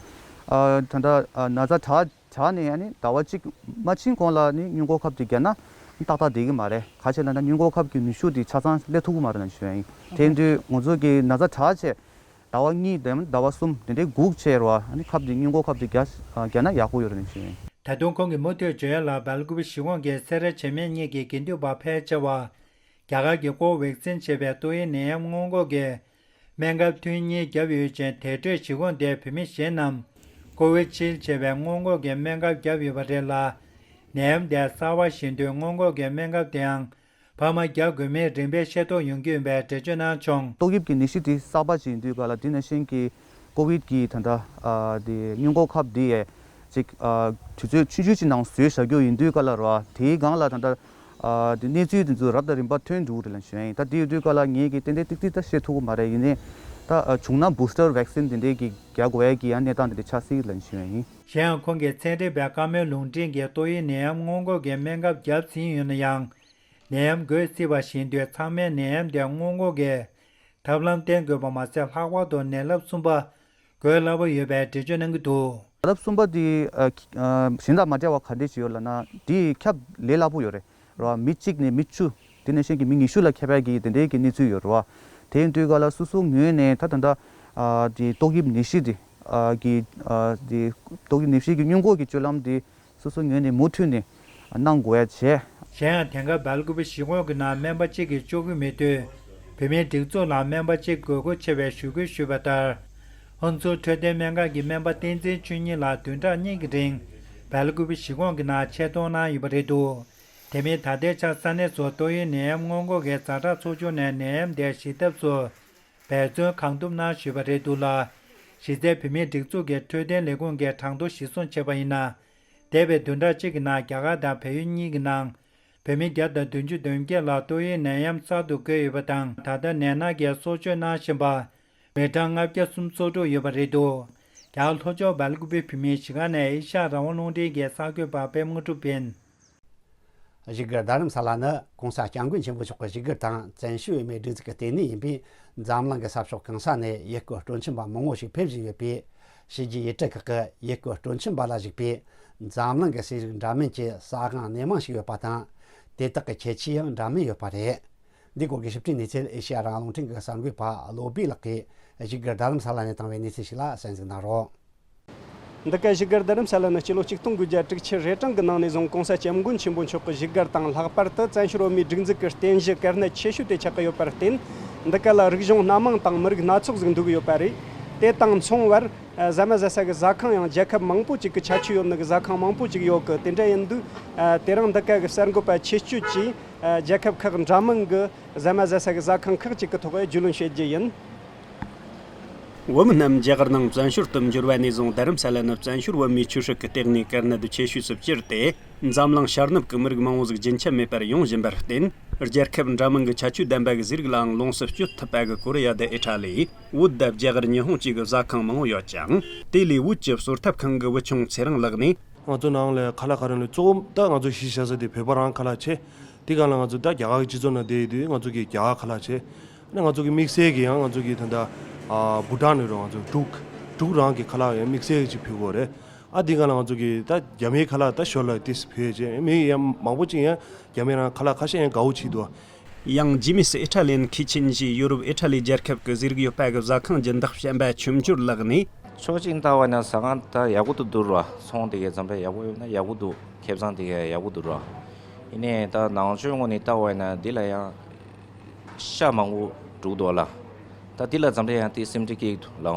ཨ་ད་ལྟ་ཨ་ན་ཚ་དྲག་དྲག་ནས་ཨ་ནི་ཟླ་བ་གཅིག་མ་ཕྱིན་གོང་ལ་ནི་སྔོན་འགོག་ཁབ་དེ་བརྒྱབ་ན་ཏག་ཏག་བསྡད་ཀྱི་མ་རེད། ག་རེ་ལབ་ན་སྔོན་འགོག་ཁབ་ཀྱི་ནུས་ཤུགས་དེ་ཆ་ཚང་སླེབས་ཐུབ་ཀྱི་མ་རེད་ལབ་ཞུ་ཡ་ཡིན། དེ་ཡིན་དུས་ང་ཚོ་གི་ན་ཚ་དྲག་བྱས་ཟླ་བ་གཉིས་དང་ཟླ་བ་གསུམ་དེ་འདྲའི་སྒུག་བྱས་རོགས། ཨ་ནི་ཁབ་དེ་སྔོན་འགོག་ཁབ་དེ་བརྒྱབ་བརྒྱབ་ན་ཡག་པོ་ཡོད་རེད་ལབ་ཞུ་ཡ་ཡིན། ད་དུང་ཁོང་གིས་མུ་མཐུད་བརྗོད་ཡ་ལ། སྦེལ་ཀུ་པེ་གཞིས་ཁོངས་ཀྱི་སེ་ར་བྱེས་སྨད་གཉིས་ཀྱི་དགེ་འདུན་པ་ཕལ་ཆེ་བ། རྒྱ་གར་གྱི་ཀོ་ཝེག་སིན་ཞེས་པའི་ཏོག་དབྱིབས་ནད་ཡམས་སྔོན་འགོག་གི་སྨན་ཁབ་ཐུན་གཉིས་བརྒྱབ་ཡོད་ཅིང་། དེ་འཕྲོས་གཞིས་ཁོངས་དེའི་བོད་མི་གཞན་རྣམས་ཀོ་ཝི་ཤིལ་ཞེས་པའི་སྔོན་འགོག་གི་སྨན་ཁབ་བརྒྱབ་ཡོད་པ་རེད་ལ། ནད་ཡམས་དེ་གསར་པ་བཞིན་དུས་སྔོན་འགོག་གི་སྨན་ཁབ་དེའང་འཕར་མ་རྒྱག་དགོས་མིན་རིམ་པས་ཤེས་རྟོགས་ཡོང་གི་ཡོད་པའི་འགྲེལ་བརྗོད་གནང་བྱུང་། ཏོག་དབྱིབས་ཀྱི་ནད་གཞི་དེ་གསར་པ་ཞིག་ཡིན་དུས་ག་ལ། དེ་ནང་བཞིན་གྱི་ཀོ་ཝིད་ཀྱི་ད་ལྟ་ཨ་དེ་སྔོན་འགོག་ཁབ་དེ་ཡས་ཅིག་ཨ་དུས་ཚོད་ཆུང་ཆུང་ཅིག་ནང་བཟོས་བཞག་རྒྱུ་ཡིན་དུས་ག་ལ་ར། དེའི་སྒང་ལ་ད་ལྟ་ཨ་དེ་གནས་ཚུལ་དེ་ཚོ་རབ་དང་རིམ་པ་ཐོན་འགྲོ་གི་རེད་ལབ་ཞུ་ཡ་ཡིན། ད་དེ་ཡོད་དུས་ག་ལ་ངས་ཀྱི་ཏན་ཏན་ཏིག་ཏིག་ད་ཤེས་ཐུབ་ཀྱི་མ་རེད། ཡིན་ནའི་ད་ཨ་བྱུང་ན་བུ་སི་ཊར་ཝེག་སིན་དེ་འདྲས་ཀྱི་རྒྱག་དགོས་ཡ་གི་ཡང་གནས་སྟངས་དེ་འདྲས་ཆགས་སྲིད་ལབ་ཞུ་ཡ་ཡིན། གཞན་ཡང་ཁོང་གིས་ཚན་རིག་པས་བཀའ་མོལ་ལུང་འདྲེན་གྱིས་ཏོག་དབྱིབས་ནད་ཡམས་སྔོན་འགོག་གི་སྨན་ཁབ་བརྒྱབ་ཟིན་ཡོད་ན་ཡང་། ནད་ཡམས་འགོས་སྲིད་པ་བཞིན་དུ་ཚང་མས་ནད་ཡམས་དེ་སྔོན་འགོག་གི་ཐབས་ལམ་བསྟེན་དགོས་པ་མ་ཟད། ལྷག་པར་དུ་ནད་རླབས་གསུམ་པ་འགོས་སླ་པོ་ཡོད་པའི་འགྲེལ་བརྗོད་གནང་གི་འདུག། ལྷག་རླབས་གསུམ་པ་དེ་ཨ་ཨ་གཞན་དང་མ་འདྲ་བ་ག་འདྲས་ཅིག་ཡོད་ལབ་ན། དེ་ཁྱབ་ལས་སླ་པོ་ཡོད་རེད་ར། མི་གཅིག་ནས་མི་བཅུ། དེ་ནང་བཞིན་གྱི་མི་ཉི་ཤུ་ལ་ཁྱབ་ཡག་གི་དེ་འདྲའི་གི་གནས་ཚུལ་ཡོད་རེད་བ། དེ་ཡིན་དུས་ག་ལ་སོ་སོའི་ངོས་ནས་ད་ད་ལྟ་ཨ་དེ་ཏོག་དབྱིབས་ནད་གཞི་དེ་ཨ་གི་ཨ་དེ་ཏོག་དབྱིབས་ནད་གཞི་གི་སྔོན་འགོག་གི་སྤྱོད་ལམ་དེ་སོ་སོའི་ངོས་ནས་མུ་མཐུད་ནས་གནང་དགོས་ཡ་བྱས། གཞན་ཡང་དེང་སྐབས་སྦེལ་ཀུ་པེ་གཞིས་ཁོངས་ཀྱི་ནང་སྨན་པ་གཅིག་གིས་ལྕོགས་ཀྱི་མེད་དུས། བོད་མིའི་སྒྲིག་འཛུགས་ལ་སྨན་པ་གཅིག་དགོས་མཁོ་ཆེ་བའི་ཞུ་སྐུལ་ཞུས་པ་ལྟར། ཧོན་སུར་འཕྲོད་བསྟེན་སྨན་ཁང་གི་སྨན་པ་བསྟན་འཛིན་ཆོས་ཉིད་ལགས་བདུན་ཕྲག་གཉིས་ཀྱི་རིང་སྦེལ་ཀུ་པེ་གཞིས་ཁོངས་ཀྱི་ནང་ཆེད་གཏོང་གནང་ཡོད་པ་རེད་འདུག། དེ་མིན་ད་ལྟའི་ཆར་ས་གནས་སུ་ཏོག་དབྱིབས་ནད་ཡམས་སྔོན་འགོག་གི་ཛ་དྲག་ཚོགས་ཆུང་ནས་ནད་ཡམས་དེ་ཞི་ཐབས་སུ་འབད་བརྩོན་གང་ཐུབ་གནང་ཞུས་པ་རེད་འདུག་ལ། གཞི་རྩའི་བོད་མིའི་སྒྲིག་འཛུགས་ཀྱི་འཕྲོད་བསྟེན་ལས་ཁུངས་ཀྱིས་གྲངས་ཐོ་གཞིར་བཟུང་བྱས་པ་ཡིན་ན། འདས་པའི་བདུན་ཕྲག་གཅིག་གི་ནང་རྒྱ་གར་དང་བལ་ཡུལ་གཉིས་ཀྱི་ནང་། བོད་མི་བརྒྱ་དང་བདུན་ཅུ་དོན་བརྒྱད་ལ་ཏོག་དབྱིབས་ནད་ཡམས་གསར་དུ་འགོས་ཡོད་པ་དང་། ད་ལྟ་ནད་མནར་གྱིས་གསོ་བཅོས་གནང་བཞིན་པ། མི་གྲངས་ལྔ་བརྒྱ་སུམ་ཅུ་སོ་དྲུག་ཡོད་པ་རེད་འདུག་རྒྱ་གར་ལྷོ་ཕྱོགས་སྦེལ་ཀུ་པེ་བོད་མིའི་གཞིས་ཀ་ནས་ཨེ་ཤ་ཡ་རང་དབང་རླུང་འཕྲིན་གྱི་གསར་འགོད་པ་པད་མ་དངོས་གྲུབ་ཡིན། བཞུགས་སྒར་རྡ་རམ་ས་ལ་ནི་༸གོང་ས་༸སྐྱབས་མགོན་ཆེན་པོ་མཆོག་གི་བཞུགས་སྒར་དང་བཙན་བྱོལ་བོད་མིའི་སྒྲིག་འཛུགས་ཀྱི་ལྟེ་གནས་ཡིན་པས། འཛམ་གླིང་གི་ས་ཕྱོགས་གང་ས་ནས་ཡུལ་སྐོར་སྤྲོ་འཆམ་པ་མང་བོ་ཞིག་ཕེབས་བཞིན་ཡོད་པས། བྱས་རྗེས་ཡུལ་གྲུ་ཁག་གི་ཡུལ་སྐོར་སྤྲོ་འཆམ་པ་ལ་གཞིགས་པའི་འཛམ་གླིང་གི་ཟས་རིགས་འདྲ་མིན་གྱི་ཟ་ཁང་སྣེ་མང་ཞིག་ཡོད་པ་དང་། དེ་དག་གི་ཁྱད་ཆོས་ཡང་འདྲ་མིན་ཡོད་པ་རེད། འདི་སྐོར་གྱི་ཞིབ་ཕྲའི་གནས་ཚུལ་ཨེ་ཤེ་ཡ་རང་དབང་རླུང་འཕྲིན་གྱི་གསར་འགོད་པ་བློ་བྷེ་ལགས་ཀྱིས་བཞུགས་སྒར་རྡ་རམ་ས་ལ་ནས་བཏང་བའི་གནས་ཚུལ་ཞིག་ལ་གསན་གཟིགས་གནང་རོགས། འདི་ག་བཞུགས་སྒར་རྡ་རམ་ས་ལ་ནི་སྤྱི་ལོ་ཆིག་སྟོང་དགུ་བརྒྱ་དྲུག་ཅུ་རེ་གྲངས་ཀྱི་ནང་ནས་བཟུང་༸གོང་ས་༸སྐྱབས་མགོན་ཆེན་པོ་མཆོག་གི་བཞུགས་སྒར་དང་། ལྷག་པར་དུ་བཙན་བྱོལ་བོད་མིའི་སྒྲིག་འཛུགས་ཀྱི་རྟེན་གཞི་གལ་གནད་ཆེ་ཤོས་དེ་ཆགས་ཀྱི་ཡོད་པར་བརྟེན། འདི་ག་ལ་རིག་གཞུང་སྣ་མང་དང་མི་རིགས་སྣ་ཚོགས་ཟིག་འདུས་ཀྱི་ཡོད་པ་རེད། དེ་དང་མཚུངས་པར། ཟ་མ་ཟ་ས་གི་ཟ་ཁང་ཡང་རྒྱལ་ཁབ་མང་པོ་ཅིག་གི་ཁྱད་ཆོས་ཡོད་ནི་གི་ཟ་ཁང་མང་པོ་ཅིག་ཡོད་གི། དེ་འདྲ་ཡིན་དུས། དེ་རིང་འདི་ག་གི་གསར་འགོད་པ་ཆེད་བསྐྱོད་ཀྱིས། རྒྱལ་ཁབ་ཁག་འདྲ་མིན་གྱི་ཟ་མ་ཟ་ས་གི་ཟ་ཁང་ཁག་ཅིག་གི་ཐོག་རྒྱུས་ལོན་བྱེད་རྒྱུ་ཡིན། བོད་མི་རྣམས་རྒྱ་གར་ནང་བཙན་བྱོལ་དུ་འབྱོར་བ་ནས་བཟུང་རྡ་རམ་ས་ལ་ནི་བཙན་བྱོལ་བོད་མིའི་ཆོས་སྲིད་ཀྱི་ལྟེ་གནས་གལ་གནད་ཆེ་ཤོས་སུ་གྱུར་ཏེ། འཛམ་གླིང་ཤར་ནུབ་ཀྱི་མི་རིགས་མང་བོ་ཟིག་རྒྱུན་ཆད་མེད་པར་ཡོང་བཞིན་པར་བརྟེན། རྒྱལ་ཁབ་འདྲ་མིན་གྱི་ཁྱད་ཆོས་ལྡན་པ་གི་ཟས་རིགས་ལའང་ལོངས་སུ་སྤྱོད་ཐུབ་པ་གི་ཀོ་རི་ཡ་དང་ཨི་ཊ་ལི། བོད་དང་རྒྱ་གར་ཉི་ཧོང་བཅས་ཀྱི་ཟ་ཁང་མང་བོ་ཡོད་ཅིང་། དེ་ལས་བོད་ཀྱི་གསོལ་ཐབ་ཁང་གི་བུ་ཆུང་ཚེ་རིང་ལགས་ནས། ང་ཚོ་ནང་ལ་ཁ་ལག་ག་རེ་ལས་གཙོ་བོ་ད་ང་ཚོ་གཞིས་ཆགས་ས་དེ་བོད་པ་རང་ཁ་ལག་བྱས། དེ་ག་ལ་ང་ཚོ་ད་རྒྱ་གར་གྱི་སྤྱི་ཚོགས་ནང་བསྡད་ཡོད་དུས་ང་ཚོ་གི་རྒྱ་གར་ཁ་ལག་བྱས། ཨ་ནི་ང་ཚོ་གི་དམིགས་བསལ་གྱི་ཡང་ང་ཚོ་གི་ད་ལྟ་ཨ་བྷུ་ཊན་ནས་རོ་ང་ཚོ་འབྲུག་འབྲུག་རང་གི་ཁ་ལག་ཡང་དམིགས་བསལ་གྱི་ཕུལ་གོ་རེད། ཨ་དེ་ག་ལ་ང་ཚོ་གི་ད་རྒྱ་མིའི་ཁ་ལག་ད་ཞོར་ལ་ཏིས་ཕུལ་བྱས། མི་ཡང་མང་པོ་ཅིག་ཡང་རྒྱ་མི་རང་ཁ་ལག་ཁ་ཤས་ཡང་དགའ་བོ་བྱེད་འདུག་ཡང་ཇི་མི་སི་ཨི་ཊ་ལི་ཡན་ཁི་ཆིན་ཞེས་ཡོ་རོབ་ཨི་ཊ་ལི་རྒྱལ་ཁབ་ཀྱི་ཟས་རིགས་ཡོད་པ་གི་ཟ་ཁང་སྦྱིན་བདག་བྱམས་པ་ཆོས་འབྱོར་ལགས་ནས། ཕྱོགས་གཅིག་ནས་བལྟ་བ་ན་ཟ་ཁང་ད་ཡག་པོ་འདུག་འདུག་ར། ཚོང་དེ་གའི་འཛམ་པའི་ཡག་པོ་ཡོད་ན་ཡག་པོ་འདུག་ཁེ་བཟང་དེ་གའི་ཡག་པོ་འདུག་ར། ཡིན་ནའི་ད་ནང་ཆོས་ངོས་ནས་བལྟ་བ་ན་འདི་ལ་ཡང་ཤ་མང་པོ་འདུག་འདུག་ལ། ད་འདི་ལ་འཛམ་པའི་ཡང་དེ་སེམས་ཁྲལ་སྐྱེ་གི་འདུག་ལ།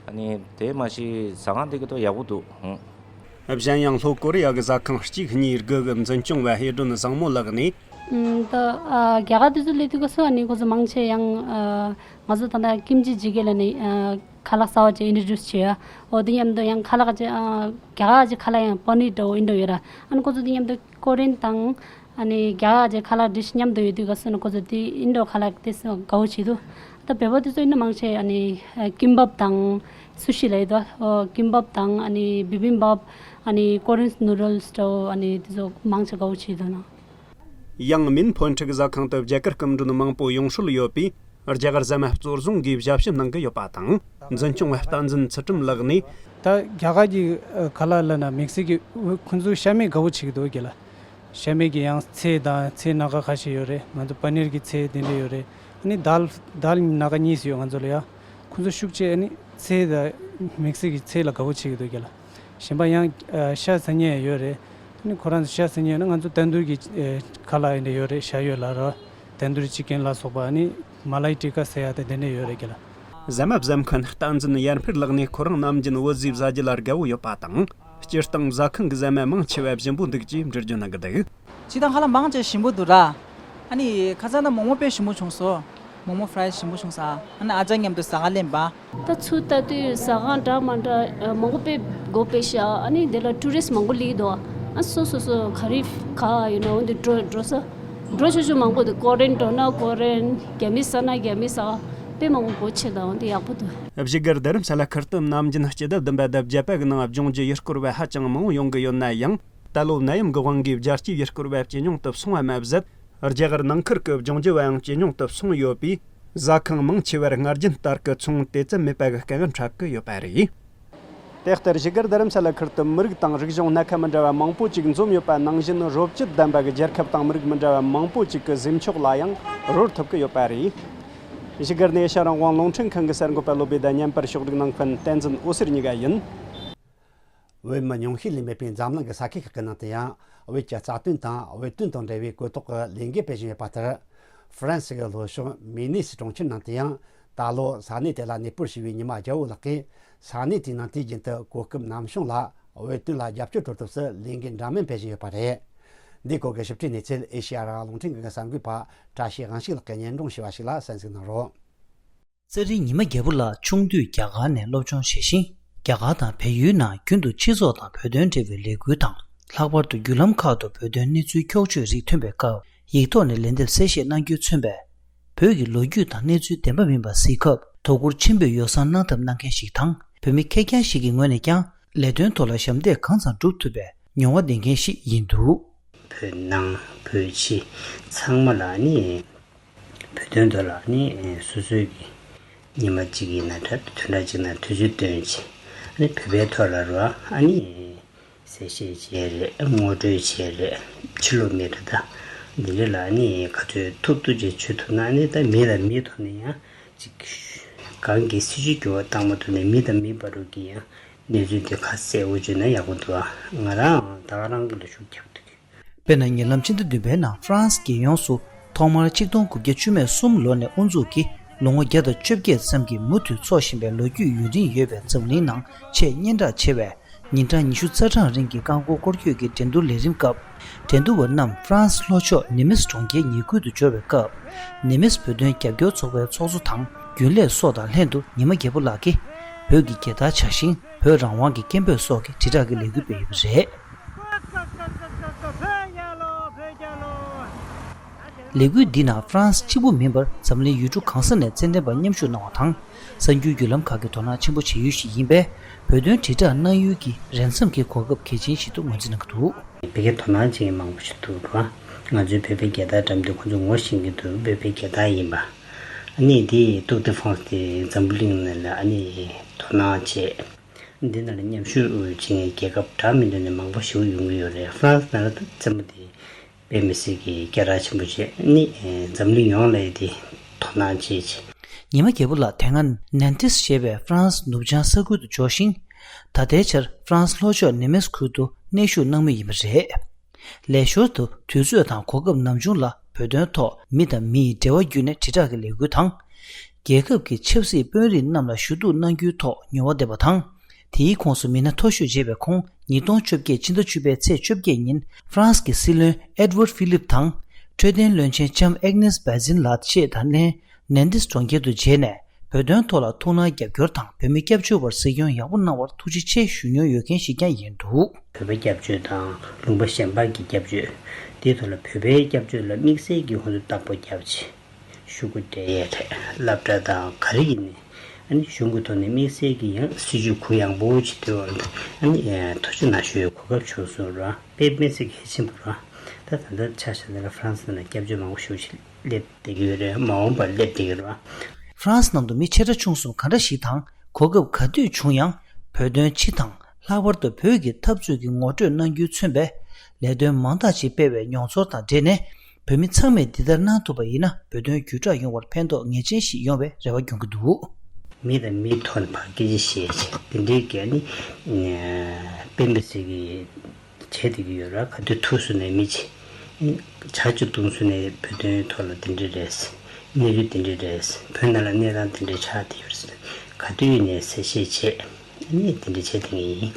ཨ་ནི་དེ་མ་གཞི་ཟ་ཁང་དེ་གི་ད་ཡག་པོ་འདུག་ཧུང་། གཞན་ཡང་ལྷོ་ཀོ་རི་ཡ་གི་ཟ་ཁང་གཅིག་གཉིས་དགུ་གི་འཛིན་སྐྱོང་བ་ཧེ་ཌོན་བཟང་མོ་ལགས་ནས། ཨུམ། ད་ཨ་རྒྱ་གར་དེ་ཚོ་སླེབས་དུས་སྐབས་སུ་ཨ་ནི་ཁོ་ཚོ་མང་ཆེ་ཡང་ཨ་ང་ཚོ་ད་ལྟ་ཀིམ་ཅི་ཇི་གེ་ལ་ནི་ཨ་ཁ་ལག་གསར་བ་ཅིག་ཨིན་ཊྲོ་ཌུ་སི་བྱས་ཡ། འོ་དེ་མཉམ་དུ་ཡང་ཁ་ལག་ཅིག་ཨ་རྒྱ་གར་ཅིག་ཁ་ལག་ཡང་པ་ནིར་འདྲ་བོ་ཨིན་འདྲ་ཡོད་ར། ཨ་ནི་ཁོ་ཚོ་དེ་མཉམ་དུ་ཀོ་རི་ཡན་དང་ཨ་ནི་རྒྱ་གར་ཅིག་ཁ་ལག་ཌི་ཤི་མཉམ་དུ་ཡོད་དུས་སྐབས་སུ་ནི་ཁོ་ཚོ་དེ་ཨིན་ཊྲོ་ཁ་ལག་དེ་དགའ་བོ་བྱེད་འདུག་ད་བོད་པ་དེ་ཚོ་ཡིན་ན་མང་ཆེ་ཨ་ནི་ཨ་ཀིམ་བབ་དང་སུ་ཤི་ལབ་ཡོད་དོ། ཨོ་ཀིམ་བབ་དང་ཨ་ནི་བི་བིམ་བབ། ཨ་ནི་ཀོ་རི་ཡན་ནུ་ཌལ་སི་འདྲ་བོ་ཨ་ནི་དེ་ཚོ་མང་ཆེ་དགའ་བོ་བྱེད་འདུག་ན། ཡང་མིན་ཕོན་ཁྲི་གི་ཟ་ཁང་དུ་རྒྱ་གར་སྐུ་མགྲོན་མང་པོ་ཡོང་སྲོལ་ཡོད་པས། རྒྱ་གར་ཟ་མ་གཙོར་བཟུང་གིས་ཞབས་ཞུ་གནང་གི་ཡོད་པ་དང་། འཛིན་སྐྱོང་བ་བསྟན་འཛིན་ཚུལ་ཁྲིམས་ལགས་ནས། ད་རྒྱ་གར་གྱི་ཨ་ཁ་ལག་ལབ་ན་དམིགས་བསལ་གྱི་ཁོང་ཚོ་ཤ་མེད་དགའ་བོ་བྱེད་ཀྱི་འདུག་གི་ལ། ཤ་མེད་ཀྱི་ཡང་ཚལ་དང་ཚལ་སྣ་ཁ་ཁ་ཤས་ཡོད་རེད། ང་ཚོ་པ་ནིར་གྱི་ཚལ་དེ་འདྲ་ཡོད་རེད། ཨ་ནི་དཱལ་དཱལ་སྣ་ཁ་གཉིས་སུ་ཡོད་ང་ཚོ་ལ་ཡ། ཁོང་ཚོ་ཤུགས་ཆེ་ཨ་ནི་ཚལ་དང་དམིགས་བསལ་གྱི་ཚལ་ལ་དགའ་བོ་བྱེད་ཀྱི་འདུག་གི་ལ། གཞན་པ་ཡང་ཨ་ཤ་ཟ་མཁན་ཡང་ཡོད་རེད། ཨ་ནི་ཁོ་རང་ཚོ་ཤ་ཟ་མཁན་ཡོད་ན་ང་ཚོ་ཏན་དུར་གྱི་ཨ་ཁ་ལག་ཡིན་འདྲ་ཡོད་རེད། ཤ་ཡོད་ལ་ར། ཏན་དུར་ཅི་ཀན་ལ་སོགས་པ་ཨ་ནི་མ་ལའི་ཊི་ཀ་ཟེར་ཡ་དེ་དེ་འདྲ་ཡོད་རེད་གི་ལ། ཟ་མ་བཟོ་མཁན་བསྟན་འཛིན་ཡར་འཕེལ་ལགས་ནས་ཁོ་རང་ནམ་རྒྱུན་བོད་ཟས་བཟའ་རྒྱུ་ལ་དགའ་བོ་ཡོད་པ་དང་། སྤྱིར་བཏང་ཟ་ཁང་གི་ཟ་མ་མང་ཆེ་བ་ཞིམ་པོ་འདུག་ཅེས་འགྲེལ་བརྗོད་གནང་གི་འདུག་སྤྱིར་བཏང་ཁ་ལག་མང་ཆེ་ཞིམ་པོ་འདུག་ར། ཨ་ནི་ཁ་སང་ན་མོག་མོག་དཔེ་ཞིམ་པོ་བྱུང་སོང་། མོག་མོག་ཕ་རའི་ཞིམ་པོ་བྱུང་ས། ཨ་ནི་ཨ་ཅག་མཉམ་དུ་ཟ་ག་ལེན་པ། ད་ཚུར་ལྟ་དུས་ཟ་ཁང་འདྲ་མ་འདྲ་མང་པོ་དཔེ་སྒོ་ཕྱེ་ཤག་ཨ་ནི་དེ་ལ་ཊུ་རི་སི་མང་པོ་སླེབས་འདུག་ཨ་སོ་སོ་སོ་ག་རེ་ག་ཡོད་ན་འོ་འདི་འགྲོ་འགྲོ་ས། འགྲོ་ཆོག་ཆོག་མང་པོ་འདུག་ཀོ་རི་ཡན་འགྲོ་ན་ཀོ་རི་ཡན། རྒྱ་མི་ཟ་ན་རྒྱ་མི་ཟ། དཔེ་མང་པོ་སྒོ་ཕྱེ་དང་འོ་འདི་ཡག་པོ་འདུག་བཞུགས་སྒར་རྡ་རམ་ས་ལ་ཁུལ་དུ་ནམ་རྒྱུན་སྤྱི་ཟླ་བདུན་པ་དང་བརྒྱད་པ་གི་ནང་ལྗོངས་རྒྱུ་ཡུལ་སྐོར་བ་ཧ་ཅང་མང་བོ་ཡོང་གི་ཡོད་ན་ཡང་། ད་ལོ་ནད་ཡམས་ཀྱི་དབང་གིས་རྒྱལ་སྤྱིའི་ཡུལ་སྐོར་བ་ཇེ་ཉུང་དུ་སོང་བ་མ་ཟད། རྒྱ་གར་ནང་ཁུལ་གྱི་ལྗོངས་རྒྱུ་བ་ཡང་ཇེ་ཉུང་དུ་སོང་ཡོད་པས། ཟ་ཁང་མང་ཆེ་བར་སྔར་རྒྱུན་ལྟར་གྱི་ཚོང་དེ་ཙམ་མེད་པ་གི་དཀའ་ངལ་འཕྲད་ཀྱི་ཡོད་པ་རེད། དེ་ལྟར་བཞུགས་སྒར་རྡ་རམ་ས་ལ་ཁུལ་དུ་མི་རིགས་དང་རིག་གཞུང་སྣ་ཁ་མི་འདྲ་བ་མང་པོ་ཅིག་འཛོམས་ཡོད་པ་ནང་བཞིན། རོབ་ཅིག་ལྡན་པ་གི་རྒྱལ་ཁབ་དང་མི་རིགས་མི་འདྲ་བ་མང་པོ་ཅིག་གི་ཟས་མཆོག་ལ་ཡང་རོལ་ཐུབ་ཀྱི་ཡོད་པ་རེད། བཞུགས་སྒར་ནས་ཨེ་ཤ་ཡ་རང་དབང་རླུང་འཕྲིན་ཁང་གི་གསར་འགོད་པ་བློ་བྷེ་དང་མཉམ་པར་ཕྱོགས་སྒྲིག་གནང་མཁན་བསྟན་འཛིན་འོད་ཟེར་གཉིས་ཀ་ཡིན། བོད་མི་ཉུང་ཤས་ལས་མེད་པའི་འཛམ་གླིང་གི་ས་ཁུལ་ཁག་གི་ནང་དུ་ཡང་བོད་ཀྱི་རྩ་དོན་དང་བོད་དོན་དང་འབྲེལ་བའི་གོ་རྟོགས་ཀྱི་ལས་འགུལ་སྤེལ་བཞིན་ཡོད་པ་ལྟར། ཧྥ་རན་སི་གི་ལྷོ་ཕྱོགས་མི་ནི་སི་གྲོང་ཁྱེར་ནང་དུ་ཡང་ད་ལོ་ས་གནས་དེ་ལ་གནས་སྤོར་ཞུས་པའི་ཉི་མ་རྒྱལ་པོ་ལགས་ཀྱིས་ས་གནས་དེའི་ནང་དུས་རྒྱུན་དུ་གོ་སྐབས་ནམ་བྱུང་ལ་བོད་དོན་ལ་རྒྱབ་སྐྱོར་སྤྲོད་ཐབས་སུ་ལས་འགུལ་འདྲ་མིན་སྤེལ་བཞིན་ཡོད་པ་རེད། འདིའི་སྐོར་གྱི་ཞིབ་ཕྲའི་གནས་ཚུལ་ཨེ་ཤེ་ཡ་རང་དབང་རླུང་འཕྲིན་ཁང་གི་གསར་འགོད་པ་བཀྲ་ཤིས་དབང་ཕྱུག་ལགས་ཀྱིས་སྙན་སྒྲོན་ཞུས་པ་ཞིག་ལ་གསན་གཟིགས་གནང་རོགས། ཚེ་རིང་ཉི་མ་རྒྱལ་པོ་ལགས་ཆུང་དུས་རྒྱ་གར་ནས་སློབ་སྦྱོང་བྱས་ཤིང་། རྒྱ་གར་དང་བལ་ཡུལ་ནང་རྒྱུན་དུ་སྤྱི་ཚོགས་དང་བོད་དོན་འབྲེལ་བའི་ལས་འགུལ་དང་། ལྷག་པར་དུ་བརྒྱུད་ལམ་ཁག་ཏུ་བོད་དོན་གནས་ཚུལ་འཁྱོག་བརྗོད་རིགས་ཐོན་པའི་སྐབས། ཡིག་ཐོག་ནས་ལན་འདེབས་གསལ་བཤད་གནང་རྒྱུས་མཚོན་པས། བོད་ཀྱི་ལོ་རྒྱུས་དང་གནས་ཚུལ་བདེན་པ་མིན་པ་གཟིགས་སྐབས། དོ་ཁུར་ཆེན་པོས་ཡོ་བསྲང་གནང་ཐབས་གནང་མཁན་ཞིག་དང་། བོད་མི་ཁེར་རྐྱང་ཞིག་གི་ངོས་ནས་ཀྱང་ལས་དོན་ཐོག་ལ་ཞབས་འདེགས་གང་ཙམ་བསྒྲུབ་ཐུབ་པའི་མྱོང་བ་ལྡན་མཁན་ཞིག་ཡིན་འདུག། བོད་ནང་བོད་ཕྱི་ཚང་མ་ལ་ནི། བོད་དོན་དོན་ལ་ནི་སོ་སོའི་གི་ཉི་མ་གཅིག་ཡིན་ན་འདྲ། བདུན་ཕྲག་གཅིག་ན་དུས་ཚོད་བཏོན་བྱས། ཨ་ནི་བོད་པའི་ཐོག་ལ་རོ། ཨ་ནི་གསལ་བཤད་བྱས་རེད། ངོ་སྤྲོད་བྱས་རེད། ཕྱི་ལོགས་མི་འདྲ་ད་འདི་འདྲ་ལ་ནི་ག་ཚོད་ཐུབ་ཐུབ་ཅིག་བྱེད་ཐུབ་ན་ནི། ད་མི་དང་མིའི་ཐོག་ནས་ཡང་ཅིག་གང་གི་སྲིད་ཇུས་འགྱུར་བ་བཏང་མ་ཐུབ་ནས། མི་དང་མི་བར་དུ་གི་ཡང་གནས་ཚུལ་འདི་ཁ་གསལ་བོ་བརྗོད་ན་ཡག་པོ་འདུག། ཨ། ང་རང་ད་ག་རང་གི་ལ་ཤུགས་རྒྱབ་ཐུབ་ཀྱི། དཔེར་ན། ཉེ་ལམ་ཕྱི་ཟླ་བདུན་པའི་ནང་ཧྥ་རན་སི་རྒྱལ་ཡོངས་སུ་ཐོག་མར་ཆིག་སྟོང་དགུ་བརྒྱ་བཅུ་མེད་གསུམ་ལོ་ནས་དབུ་འཛུགས་ཀྱིས་ལོ་ངོ་བརྒྱ་དང་བཅོ་བརྒྱད་ཙམ་གྱིས་མུ་མཐུད་འཚོགས་བཞིན་པའི་ལོ་རྒྱུས་ཡུན་རིང་ཡོད་པའི་འཛམ་གླིང་ནང་ཆེས་སྙན་གྲགས་ཆེ་བའི་ཉིན་གྲངས་ཉི་ཤུ་རྩ་གྲངས་རིང་གི་རྐང་འཁོར་སྐོར་སྐྱོད་ཀྱི་འགྲན་བསྡུར་ལས་རིམ་སྐབས། འགྲན་བསྡུར་བ་རྣམས་ཧྥ་རན་སི་ལྷོ་ཕྱོགས་ནི་མིས་གྲོང་ཁྱེར་ཉེ་ཁུལ་དུ་འབྱོར་བའི་སྐབས། ནི་མིས་བོད་དོན་རྒྱབ་སྐྱོར་ཚོགས་པའི་ཚོགས་གཙོ་དང་རྒྱུན་ལས་སོགས་དང་ལྷན་དུ་ཉི་མ་རྒྱལ་པོ་ལགས་ཀྱིས་བོད་ཀྱི་རྒྱལ་དར་འཕྱར་ཞིང་། བོད་རང་དབང་གི་སྐད་འབོད་སོགས་ཀྱི་དྲིལ་བསྒྲགས་ཀྱི་ལས་འགུལ་སྤེལ་ཡོད་པ་རེད། ལས་འགུལ་འདི་ནང་ཧྥ་རན་སི་གཅིག་པུ་མིན་པར་འཛམ་གླིང་ཡུལ་གྲུ་གང་ས་ནས་ཙན་དན་པ་མཉམ་ཞུགས་གནང་བ་དང་། གསར་འགྱུར་བརྒྱུད་ལམ་ཁག་གིས་དོ་སྣང་ཆེན་པོ་བྱེད་ཡུལ་ཞིག་ཡིན་པས། བོད་དོན་དྲིལ་བསྒྲགས་གནང་ཡུལ་གྱི་རན་འཛོམས་ཀྱི་གོ་སྐབས་གལ་ཆེན་ཞིག་ཏུ་ངོས་འཛིན་གནང་གི་འདུག། བོད་སྐད་དོ་སྣང་བྱེད་མཁན་མང་པོ་ཞིག་འདུག་ར། ང་ཚོའི་བོད་པའི་རྒྱལ་དར་འགྲམ་དུ་ཁོང་ཚོས་ངོ་ཤེས་ཀྱི་འདུག། བོད་པའི་རྒྱལ་དར་ཡིན་པ། ཨ་ནི་དེ་ཏུར་ཏེ་ཧྥ་རན་སི་དེ་འཛམ་བུ་གླིང་ནང་ལ་ཨ་ནི་དོ་སྣང་བྱས། འདི་ནང་ལ་མཉམ་ཞུགས་བྱེད་མཁན་རྒྱལ་ཁབ་འདྲ་མི་འདྲ་ནས་མང་པོ་ཞིག་ཡོང་གི་ཡོད་རེད། ཧྥ་རན་སི་ནང་ལ་ད་རྩེད་མོ་དེ་དཔེ་མི་སྲིད་ཀྱི་སྐད་གྲགས་ཆེན་པོ་བྱས། ཨ་ནི་འཛམ་གླིང་ཡོངས་ལ་དེ་དོ་སྣང་བྱེད་བྱས། ཉི་མ་རྒྱལ་པོ་ལགས་དེ་སྔ་ནན་ཏིས་ཞེས་པའི་ཧྥ་རན་སི་ནུབ་བྱང་ས་ཁུལ་དུ་འབྱོར་ཞིང་། ད་ལྟའི་ཆར་ཧྥ་རན་སི་ལྷོ་ཕྱོགས་ནེ་མེ་སི་ཁུལ་དུ་གནས་བཞུགས་གནང་མུས་ཡིན་པ་རེད། ལས་ཞོར་དུ་དུས་ཚོད་དང་གོ་སྐབས་ནམ་བྱུང་ལ་བོད་དོན་ཐོག་མི་དང་མི་ཡི་འབྲེལ་བ་བརྒྱུད་ནས་དྲིལ་བསྒྲགས་ཀྱི་ལས་འགུལ་དང་། རྒྱལ་ཁབ་ཀྱི་ཆབ་སྲིད་དཔོན་རིགས་རྣམས་ལ་ཞུ་གཏུག་གནང་རྒྱུའི་ཐོག་མྱུར་བ་ལྡན་པ་དང་། དེའི་ཁོངས་སུ་མི་སྣ་མཐོ་ཤོས་བྱས་པའི་ཁོང་ཉིས་སྟོང་བཅོ་བརྒྱད་ཕྱི་ཟླ་བཅུ་པའི་ཚེས་བཅོ་བརྒྱད་ཉིན་ཧྥ་རན་སི་གི་སྲིད་བློན་ཨེད་ཝར་ཧྥི་ལིབ་དང་། འཕྲོད་བསྟེན་བློན་ཆེན་ལྕམ་ཨེག་ནེས་བྷ་ཛིན་ལགས་བཅས་དང་ལྷན་ནན་ཏིས་གྲོང་ཁྱེར་དུ་མཇལ་ནས། བོད་དོན་ཐོག་ལ་ཐུགས་སྣང་རྒྱབ་སྐྱོར་དང་། བོད་མི་སྐྱབས་བཅོལ་བར་གཟིགས་སྐྱོང་ཡག་པོ་གནང་བར་ཐུགས་རྗེ་ཆེ་ཞུ་མྱོང་ཡོད་མཁན་ཞིག་ཀྱང་ཡིན་འདུག། བོད་པ་སྐྱབས་བཅོལ་དང་ལུང་པ་གཞན་པ་གི་སྐྱབས་བཅོལ། དེའི་ཐོག་ལ་བོད་པའི་སྐྱབས་བཅོལ་ལ་དམིགས་བསལ་གྱི་ཧོན་དུ་བདག་པོ་རྒྱབ་ཆེ། ཤོག་གུ་སྤྲད་ཡས་རེད། སློབ་གྲྭ་དང་ག་རེ་ཡིན་ནའི་ཨ་ནི་གཞུང་གི་ཐོག་ནས་དམིགས་བསལ་གྱི་ཡང་སྲིད་ཇུས་གུ་ཡངས་པོ་ཅིག་འདོན་པ་རེད། ཨ་ནི་ཐུགས་རྗེ་གནང་ཞུ་ཡའི་གོ་སྐབས་བྱུང་སོང་ར། དཔེ་མི་སྲིད་གལ་ཆེན་པོ་ར། ད་ད་ལྟ་ཆ་བཞག་ན་ཧྥ་རན་སི་ནང་སྐྱབས་བཅོལ་མང་པོ་ཞེ་པོ་ཅིག་སླེབས་བསྡད་ཀྱི་ཡོད་རེད། མ་འོངས་པར་སླེབས་བསྡད་ཀྱི་རེད་བ། ཧྥ་རན་སི་ནང་དུ་མི་ཆེ་ཕྲ་ཆུང་གསུམ་ག་འདྲ་ཞིག་དང་གོ་སྐབས་ག་དུས་བྱུང་ཡང་། བོད་དོན་སྤྱི་དང་། ལྷག་པར་དུ་བོད་ཀྱི་འཐབ་རྩོད་ཀྱི་ངོ་སྤྲོད་གནང་རྒྱུས་མཚོན་པའི་ལས་དོན་མང་དག་ཅིག་སྤེལ་བའི་མྱོང་ཚོར་དང་འབྲེལ་ནས། བོད་མི་ཚང་མས་འདི་ལྟར་གནང་ཐུབ་པ་ཡིན་ན། བོད་དོན་བརྒྱུད་བསྒྲགས་ཡོང་བར་ཕན་ཐོགས་ངེས་ཅན་ཞིག་ཡོང་བའི་རེ་བ་སྐྱོང་གི་འདུག། མི་དང་མིའི་ཐོག་ནས་ཕར་སྐད་ཆ་བཤད་བྱས་དེ་འདྲའི་གལ་ནི་དཔེ་མི་སྲིད་ཀྱི་བྱས་བསྡད་ཀྱི་ཡོད་ར། ག་དུས་ཐུག་སོང་ནས་མི་ཆེ་ཇ་ཅིག་བཏུང་སོང་ནས་བོད་དོན་ཐོག་ལ་དེ་འདྲ་རེད། གནས་ཚུལ་དེ་འདྲ་རེད། བོད་ནང་ལ་གནས་སྟངས་དེ་འདྲ་ཆགས་བསྡད་ཡོད་རེད། ག་དུས་ནས་གསལ་བཤད་བྱས་ནས་དེ་འདྲ་བྱས་བསྡད་ངེས་ཡིན།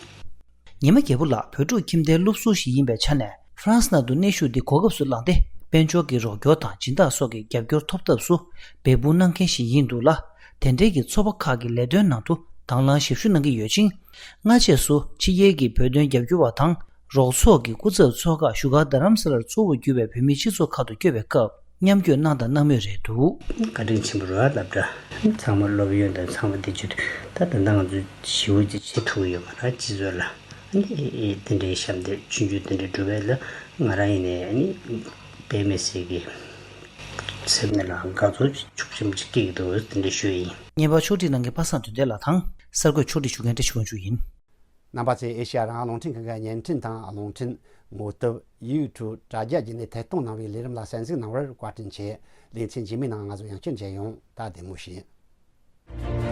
ཉི་མ་རྒྱལ་པོ་ལགས་བོད་ཕྲུག་ཁྱིམ་སྡེའི་སློབ་ཟུར་ཞིག་ཡིན་པའི་ཆ་ནས། ཧྥ་རན་སི་ནང་དུ་གནས་བཞུགས་འདི་གོ་སྐབས་སུ་བླངས་ཏེ། དཔལ་འབྱོར་གྱི་རོགས་སྐྱོར་དང་སྦྱིན་བདག་སོགས་ཀྱི་རྒྱབ་སྐྱོར་ཐོབ་ཐབས་སུ་འབད་འབུངས་གནང་མཁན་ཞིག་ཡིན་འདུག་ལ། དེ་འབྲེལ་གྱི་ཚོགས་པ་ཁག་གི་ལས་དོན་ནང་དུ་དང་བླངས་ཞབས་ཞུ་གནང་གི་ཡོད་ཅིང་། སྔ་རྗེས་སུ་ཕྱི་རྒྱལ་གྱི་བོད་དོན་རྒྱབ་སྐྱོར་བ་དང་། རོགས་ཚོགས་ཀྱི་སྐུ་ཚབ་ཚོགས་ཁག་བཞུགས་སྒར་རྡ་རམ་ས་ལར་གཙོ་བོར་གྱུར་པའི་བོད་མིའི་སྤྱི་ཚོགས་ཁག་ཏུ་བསྐྱོད་པའི་སྐབས། མཉམ་བསྐྱོད་གནང་དང་གནང་མུས་རེད་འདུག། བཀའ་དྲིན་ཆེན་པོ་རེད་བ། སློབ་གྲྭ་ཚང་མ་སློབ་ཡོན་དང་ཚང་མ་འདི་བརྗོད་དུས། ད་ད་ལྟ་ང་ཚོ་ཞི་བོ་ཅིག་བྱེད་ཐུབ་ཀྱི་ཡོད་མ་རེད། སྤྱི་ཚོགས་ལ་ཨ་ནི་དེ་འདྲའི་ཞབས་འདེགས་ཆུང་ཆུང་དེ་འདྲ་སྒྲུབ་པ་ལ་ང་རང་ཡིན་ནའི་ཨ་ནི་དཔེ་མི་སྲིད་ཀྱི་སེམས་ནང་ལ་དགའ་ཚོར་ཤུགས་ཆེན་པོ་ཅིག་སྐྱེ་གི་འདུག། དེ་འདྲ་ཞུ་ཡ་ཡིན། བརྙན་པར་ཕྱོགས་སྒྲིག་གནང་མཁན་པ་སངས་དོན་ལྡན་ལགས་དང་། གསར་འགོད་ཕྱོགས་སྒྲིག་ཞུ་མཁན་བཀྲ་ཤིས་དབང་ཕྱུག་ཡིན། རྣམ་པ་ཚོས་ཨེ་ཤེ་ཡ་རང་དབང་རླུང་འཕྲིན་ཁང་གི་བརྙན་འཕྲིན་དང་རླུང་འཕྲིན་ངོ་དེབ་ཡུ་ཊུབ་དྲ་རྒྱ་བརྒྱུད་ནས་ཐད་གཏོང་གནང་བའི་ལས་རིམ་ལ་གསན་གཟིགས་གནང་བར་བཀའ་དྲིན་ཆེ། ལེ་ཚན་རྗེས་མའི་ནང་ང་ཚོ་ཡང་བསྐྱར་མཇལ་ཡོང་། ད་བདེ་མོ་བྱོས།